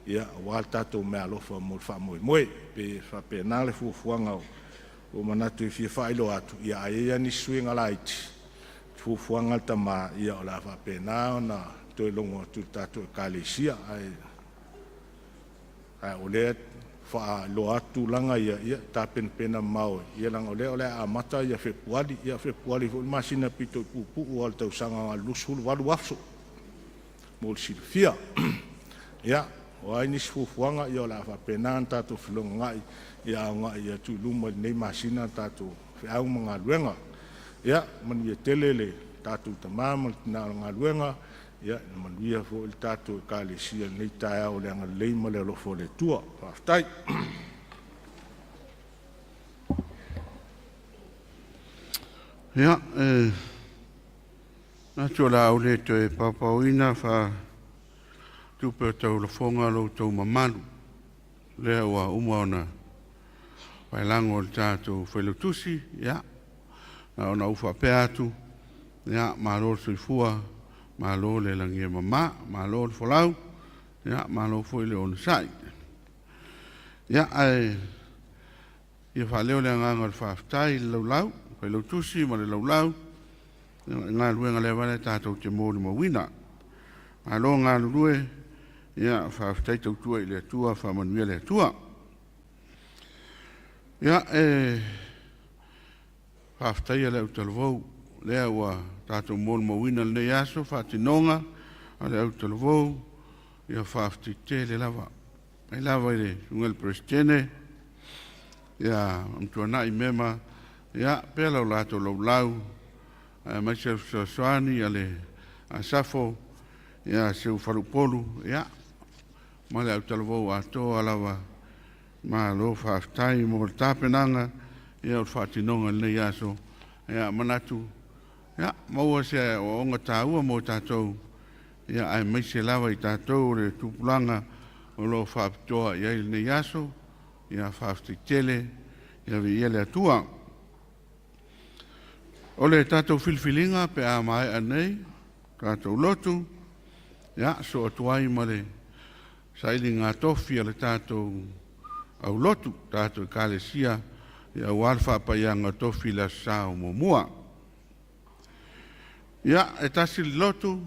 ia, aua le tatou meaalofa mo le faamoemoe. Pe faapena le fuafuaga ua manatu e fia faailoa atu, ia ae i ai lava nisi suiga laiti, fuafuaga a le tama, ia o le a faapena ona toe logo atu i le tatou Ekalesia. Ae o lea e faailoa atu tulaga ia, ia tapenapena mamao, ia leaga o lea o le a amata ia Fepuari, ia Fepuari foi le masina pito i puupuu lava o le tausaga na o le 28 aso mo le silafia. Ia, o ai nisi fuafuaga, ia o le a faapena ona tatou felogogai ia agai atu i luma i lenei masina tatou feau ma galuega. Ia, manuia tele le tatou tama ma le tina o le galuega, ia manuia foi le tatou Ekalesia i lenei taeao i le agalelei ma le alofa o le Atua. Faafetai. Ia, e manatu o le a ou le toe paopaoina faatupe o taulafoga lo outou mamalu. Lea ua uma ona paelago e le tatou failautusi, ia, na ona ou faapea atu, ia, malo le soifua, malo le lagi e mama, malo le folau, ia, malo foi le onosai. Ia, ae ia faaleo le agaga o le faafetai i le laulau, failautusi ma le laulau, i galuega lava lea tatou te molimauina. Malo galulue, ia faafetai tautua i le Atua, faamanuia le Atua. Ia, e faafetaia le autalavou, lea ua tatou molimauina lenei aso faatinoga a le autalavou, ia faafetai tele lava. Mai lava i le susuga i le Peresetene, ia Amituanai Mema, ia pea lau latou laulau, aemaise le fesoasoani a le Asafo, ia Seufaluupolu, ia ma le autalavou atoa lava. Malo faafetai mo le tapenaga ia o le faatinoga i lenei aso. Ia manatu ia maua se aoaoga taua mo tatou ia aemaise lava i tatou o le tupulaga o lo o faapitoa i ai lenei aso. Ia faafetai tele ia viia le Atua. O le tatou filifiliga pe a maea nei tatou lotu, ia soo atu ai ma le sailiga tofi a le tatou aulotu, tatou ekalesia, ia aua le faapaiaga o tofi i le Aso Sa o muamua. Ia, e tasi le lotu,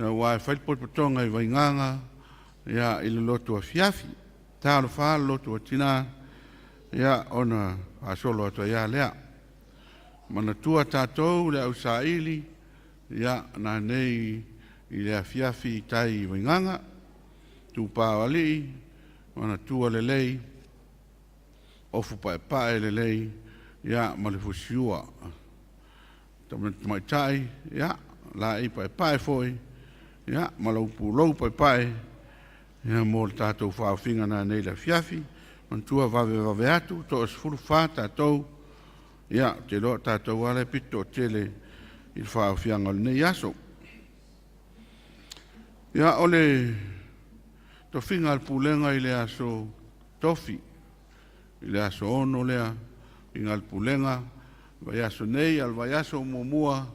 aua e fai le potopotoga i Vaigaga, ia, i le lotu afiafi. Talofa le lotu a tina, ia, ona faasolo atu ai lava lea. Manatua tatou le ausaili, ia, nanei i le afiafi i tai i Vaigaga, tupā o alii, manatua lelei, ofu paepae lelei, ia, ma le fusiua. Tamaitai, ia, laei paepae foi, ia, ma lou pulou paepae, ia, mo le tatou faaofiga nanei i le afiafi. Manatua vavevave atu, 14 tatou, ia, ou te iloa o tatou lava lea e pito toatele i le faaofiaga o lenei aso. Ia, o le tofiga a le pulega i le aso tofi, i le aso 6 lea, tofiga a le pulega, vaiaso nei, a o le vaiaso o muamua,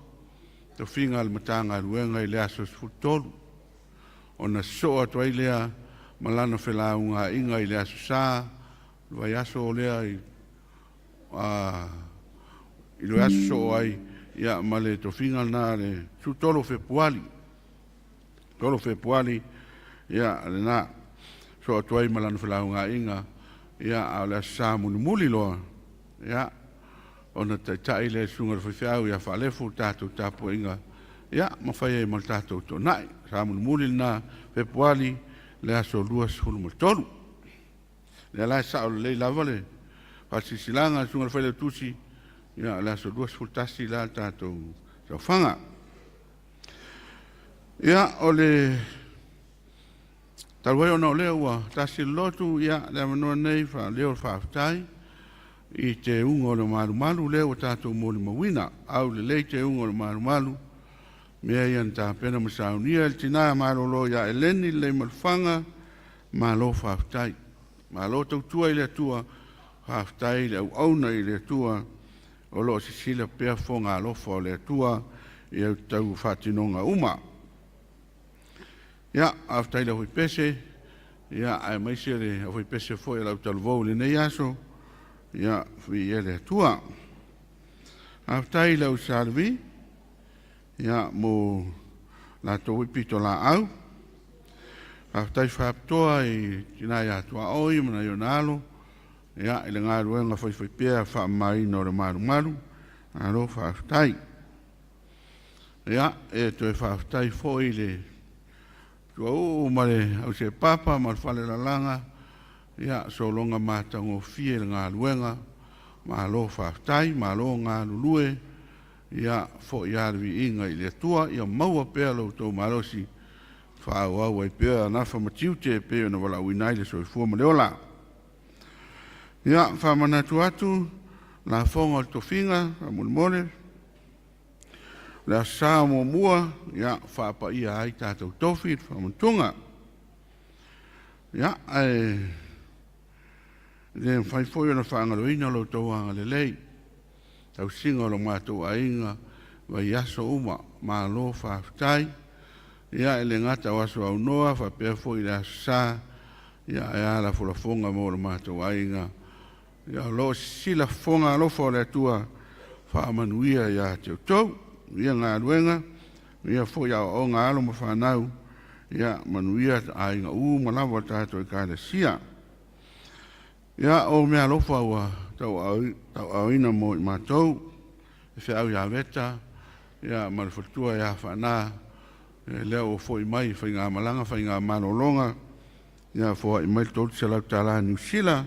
tofiga a le Matagaluega i le aso 13, ona sosoo atu ai lea ma lana felaugaaiga i le Aso Sa, le vaiaso lea i le aso sosoo ai ia ma le tofiga lena le 13 o Fepuali, 3 o Fepuali, ia lena, sosoo atu ai ma lana felaugaaiga, ia, a o le Aso Sa mulimuli loa, ia, ona taitai lea e le susuga i le faifeau ia Faalefu le tatou tapuaiga, ia, ma fai ai ma le tatou toonai. Sa mulimuli lena Fepuali, le aso 23. Lea la e sao lelei lava le faasilasilaga a le susuga i le Failautusi, ia, o le aso 21 la le tatou saofaga. Ia, o le talu ai ona o lea ua tasi le lotu, ia, le avanoa nei faaleo le faafetai i teuga o le malumalu lea ua tatou molimauina. Aulelei teuga o le malumalu, mea ia na tapena ma saunia e le tina malolo ia Eleni Leimalfaga, malo faafetai. Malo tautua i le Atua, faafetai i le auauna i le Atua, o lo o sisila pea fofoga alofa o le Atua i au tau faatinoga uma. Ia, faafetai i le aufaipese, ia, aemaise le aufaipese foi o le autalavou i lenei aso, ia, viia le Atua. Faafetai i le au Sa Levi, ia, mo latou foi pitolaau. Faafetai faapitoa i tina ia Tuaoi ma nai ona alo, ia, i le galuega faifaipea faamamaina o le malumalu, malo faafetai. Ia, e toe faafetai foi i le tuauu ma le ausepapa ma le falelalaga, ia, sologa matagofie le galuega, malo faafetai, malo galulue, ia, foi lava le viiga i le Atua, ia maua pea lo outou malosi faaauau ai pea nafa ma tiute e pei ona valaauina ai le soifua ma le ola. Ia, faamanatu atu lafoga o le tofiga, faamolemole, o le Aso Sa muamua, ia, faapaia ai tatou tofi i le faamanatuga. Ia, ae le mafai foi ona faagaloina lo outou agalelei, tausiga o lo matou aiga, vaiaso uma, malo faafetai. Ia, e le gata o aso aunoa faapea foi i le Aso Sa, ia, ae a lafolafoga mo lo matou aiga. Ia, o lo o sisila fofoga alofa o le Atua faamanuia ia te outou. Manuia galuega, manuia foi aoaoga a alo ma fanau, ia, manuia aiga uma lava o le tatou Ekalesia. Ia, o meaalofa ua tauaaoina mo i matou, le feau ia Veta, ia, ma le faletua ia Faana, lea ua foi mai i faigamalaga, faigamalologa, ia, foai mai le $300 Niu Sila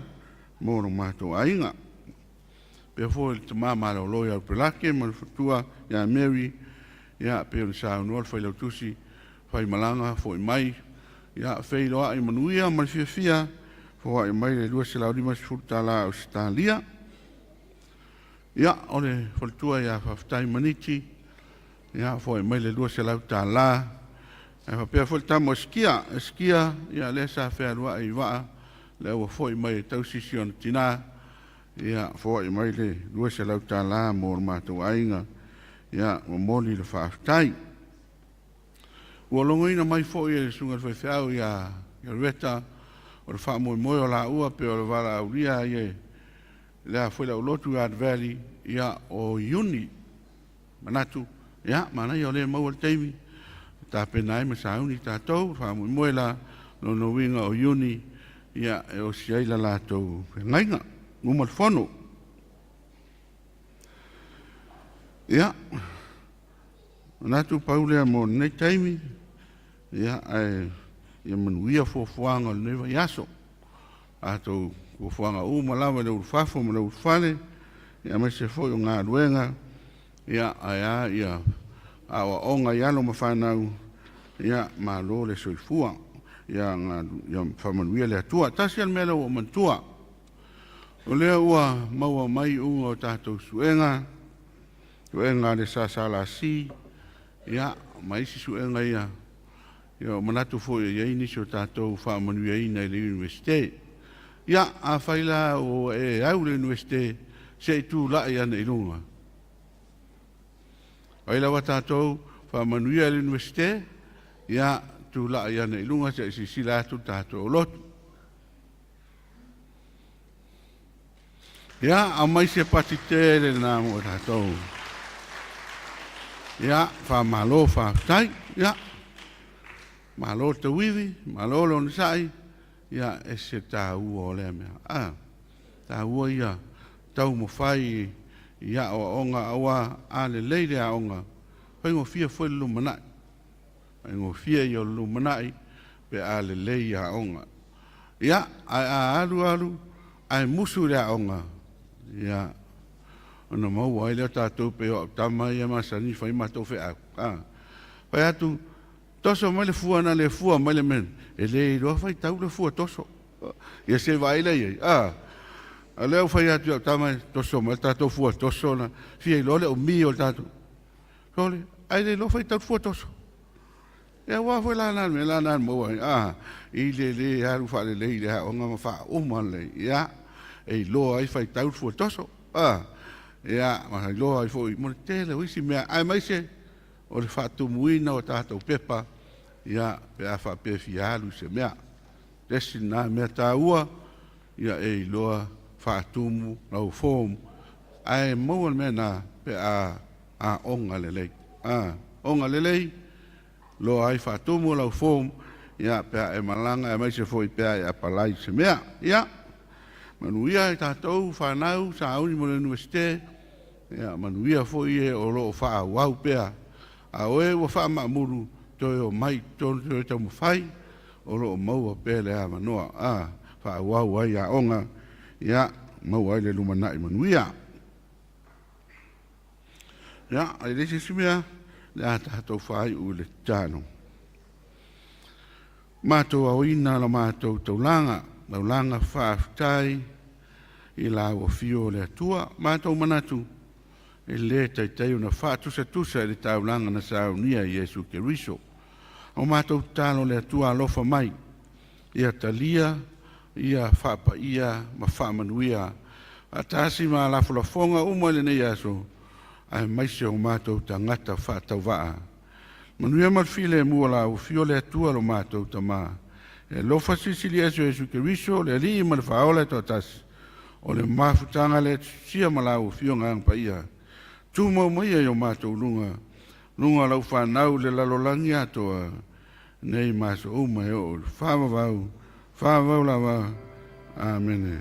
mo lo matou aiga. Faapea foi le tama malolo ia Upelake ma le faletua ia Mary, ia, pei ona saunoa le Failautusi, faimalaga foi mai. Ia, feiloai manuia ma le fiafia, foai mai le $250 tala Ausetalia. Ia, o le faletua ia Faafetai Maniti, ia, foai mai le $200 tala. Ae faapea foi le tama o Esikia, Esikia, ia, lea sa fealuai i vaa, lea ua foi mai e tausi si ona tinā, ia, foai mai le $200 tala mo le matou aiga, ia, momoli le faafetai. Ua logoina mai foi e le susuga i le faifeau ia Reta o le faamoemoe o laua pei o le valaaulia ai e lea foi le aulotu i Art Valley, ia, o Iuni. Manatu, ia, manaia o lea e maua le taimi e tapena ai ma sauni tatou, faamoemoe la, lona uiga o Iuni, ia, e osi ai la latou feagaiga. Uma le fono. Ia, manatu pau lea mo lenei taimi, ia, ae ia manuia fuafuaga o lenei vaiaso. Tatou fuafuaga uma lava i le ulufafo ma le ulufale, ia, aemaise foi o galuega, ia, ae a ia aoaoga i alo ma fanau, ia, malo le soifua. Ia, ia faamanuia le Atua. Tasi le mea lea ua ou manatua, o lea ua maua mai iuga o tatou suega, suega a le SSLC, ia, ma isi suega ia, ia, o manatu foi e i ai nisi o tatou faamanuiaina i le Iunivesite. Ia, afai la ua e au i le Iunivesite, se i tulai ane i luga. Ai lava tatou faamanuia i le Iunivesite, ia, tulai ane i luga se i silasila atu le tatou lotu. Ia, aumai se pati tele lena mo tatou. Ia, faamalo faafetai. Ia, malo le tauivi, malo le onosai. Ia, e se taua o lea mea. Ah, taua ia taumafai i aoaoga aua a lelei le aoga, faigofie foi le lumanai. Faigofie ia o le lumanai pe a lelei aoga. Ia, ae a alu alu ae musu i le aoga, ia, ona maua ai lea o tatou pei o au tama ia masani fai matou feau. Ah, fai atu, toso mai le fua na le fua mai le mea, e le iloa faitau le fua toso. Ia se vaai lea i ai. Ah, a lea ua fai atu i au tama, toso mai le tatou fua toso na, fia iloa le umi o le tatou. Sole, ae le iloa faitau le fua toso. Ia aua foi la na mea la na maua ai, ah, i le lē alu faalelei i le aoga ma faauma lelei, ia, e iloa ai faitau le fua toso, ah, ia, ma iloa ai foi mo le tele o isi mea, aemaise o le faatumuina o tatou pepa, ia, pe a faapea e fia alu i se mea. Le isi lena mea taua, ia e iloa faatumu lau form, ae maua le mea lena pe a aoga lelei. Ah, oga lelei, loa ai faatumu lau form, ia, pe a e malaga, aemaise foi pe a e apalai i se mea. Ia, manuia i tatou fanau sauni mo le Iunivesite, ia, manuia foi e o lo o faaauau pea. A o e ua faamaamulu, toe o mai i totonu toe taumafai, o lo o maua pea le avanoa, a, faaauau ai aoga, ia, maua ai le lumanai manuia. Ia, e leai se isi mea, le a tatou faaiu i le tatalo. Matou aoina la matou taulaga, taulaga faafetai i la ua afio o le Atua. Matou manatu, e lē taitai ona faatusatusa i le taulaga na saunia e Iesu Keriso. O matou tatalo le Atua alofa mai, ia talia, ia faapaia ma faamanuia. Faatasi ma lafolafoga uma i lenei aso, aemaise o matou tagata faatauvaa. Manuia ma le filemu o la ua afio le Atua lo matou Tamā. E alofa silisili ese o Iesu Keriso, le Alii ma le Faaola e toatasi, o le mafutaga le tusitusia ma la ua afio Agaga Paia. Tumau maia i o matou luga, luga o lau fanau i le lalolagi atoa, nei ma aso uma e oo i le faavavau, faavavau lava. Amene.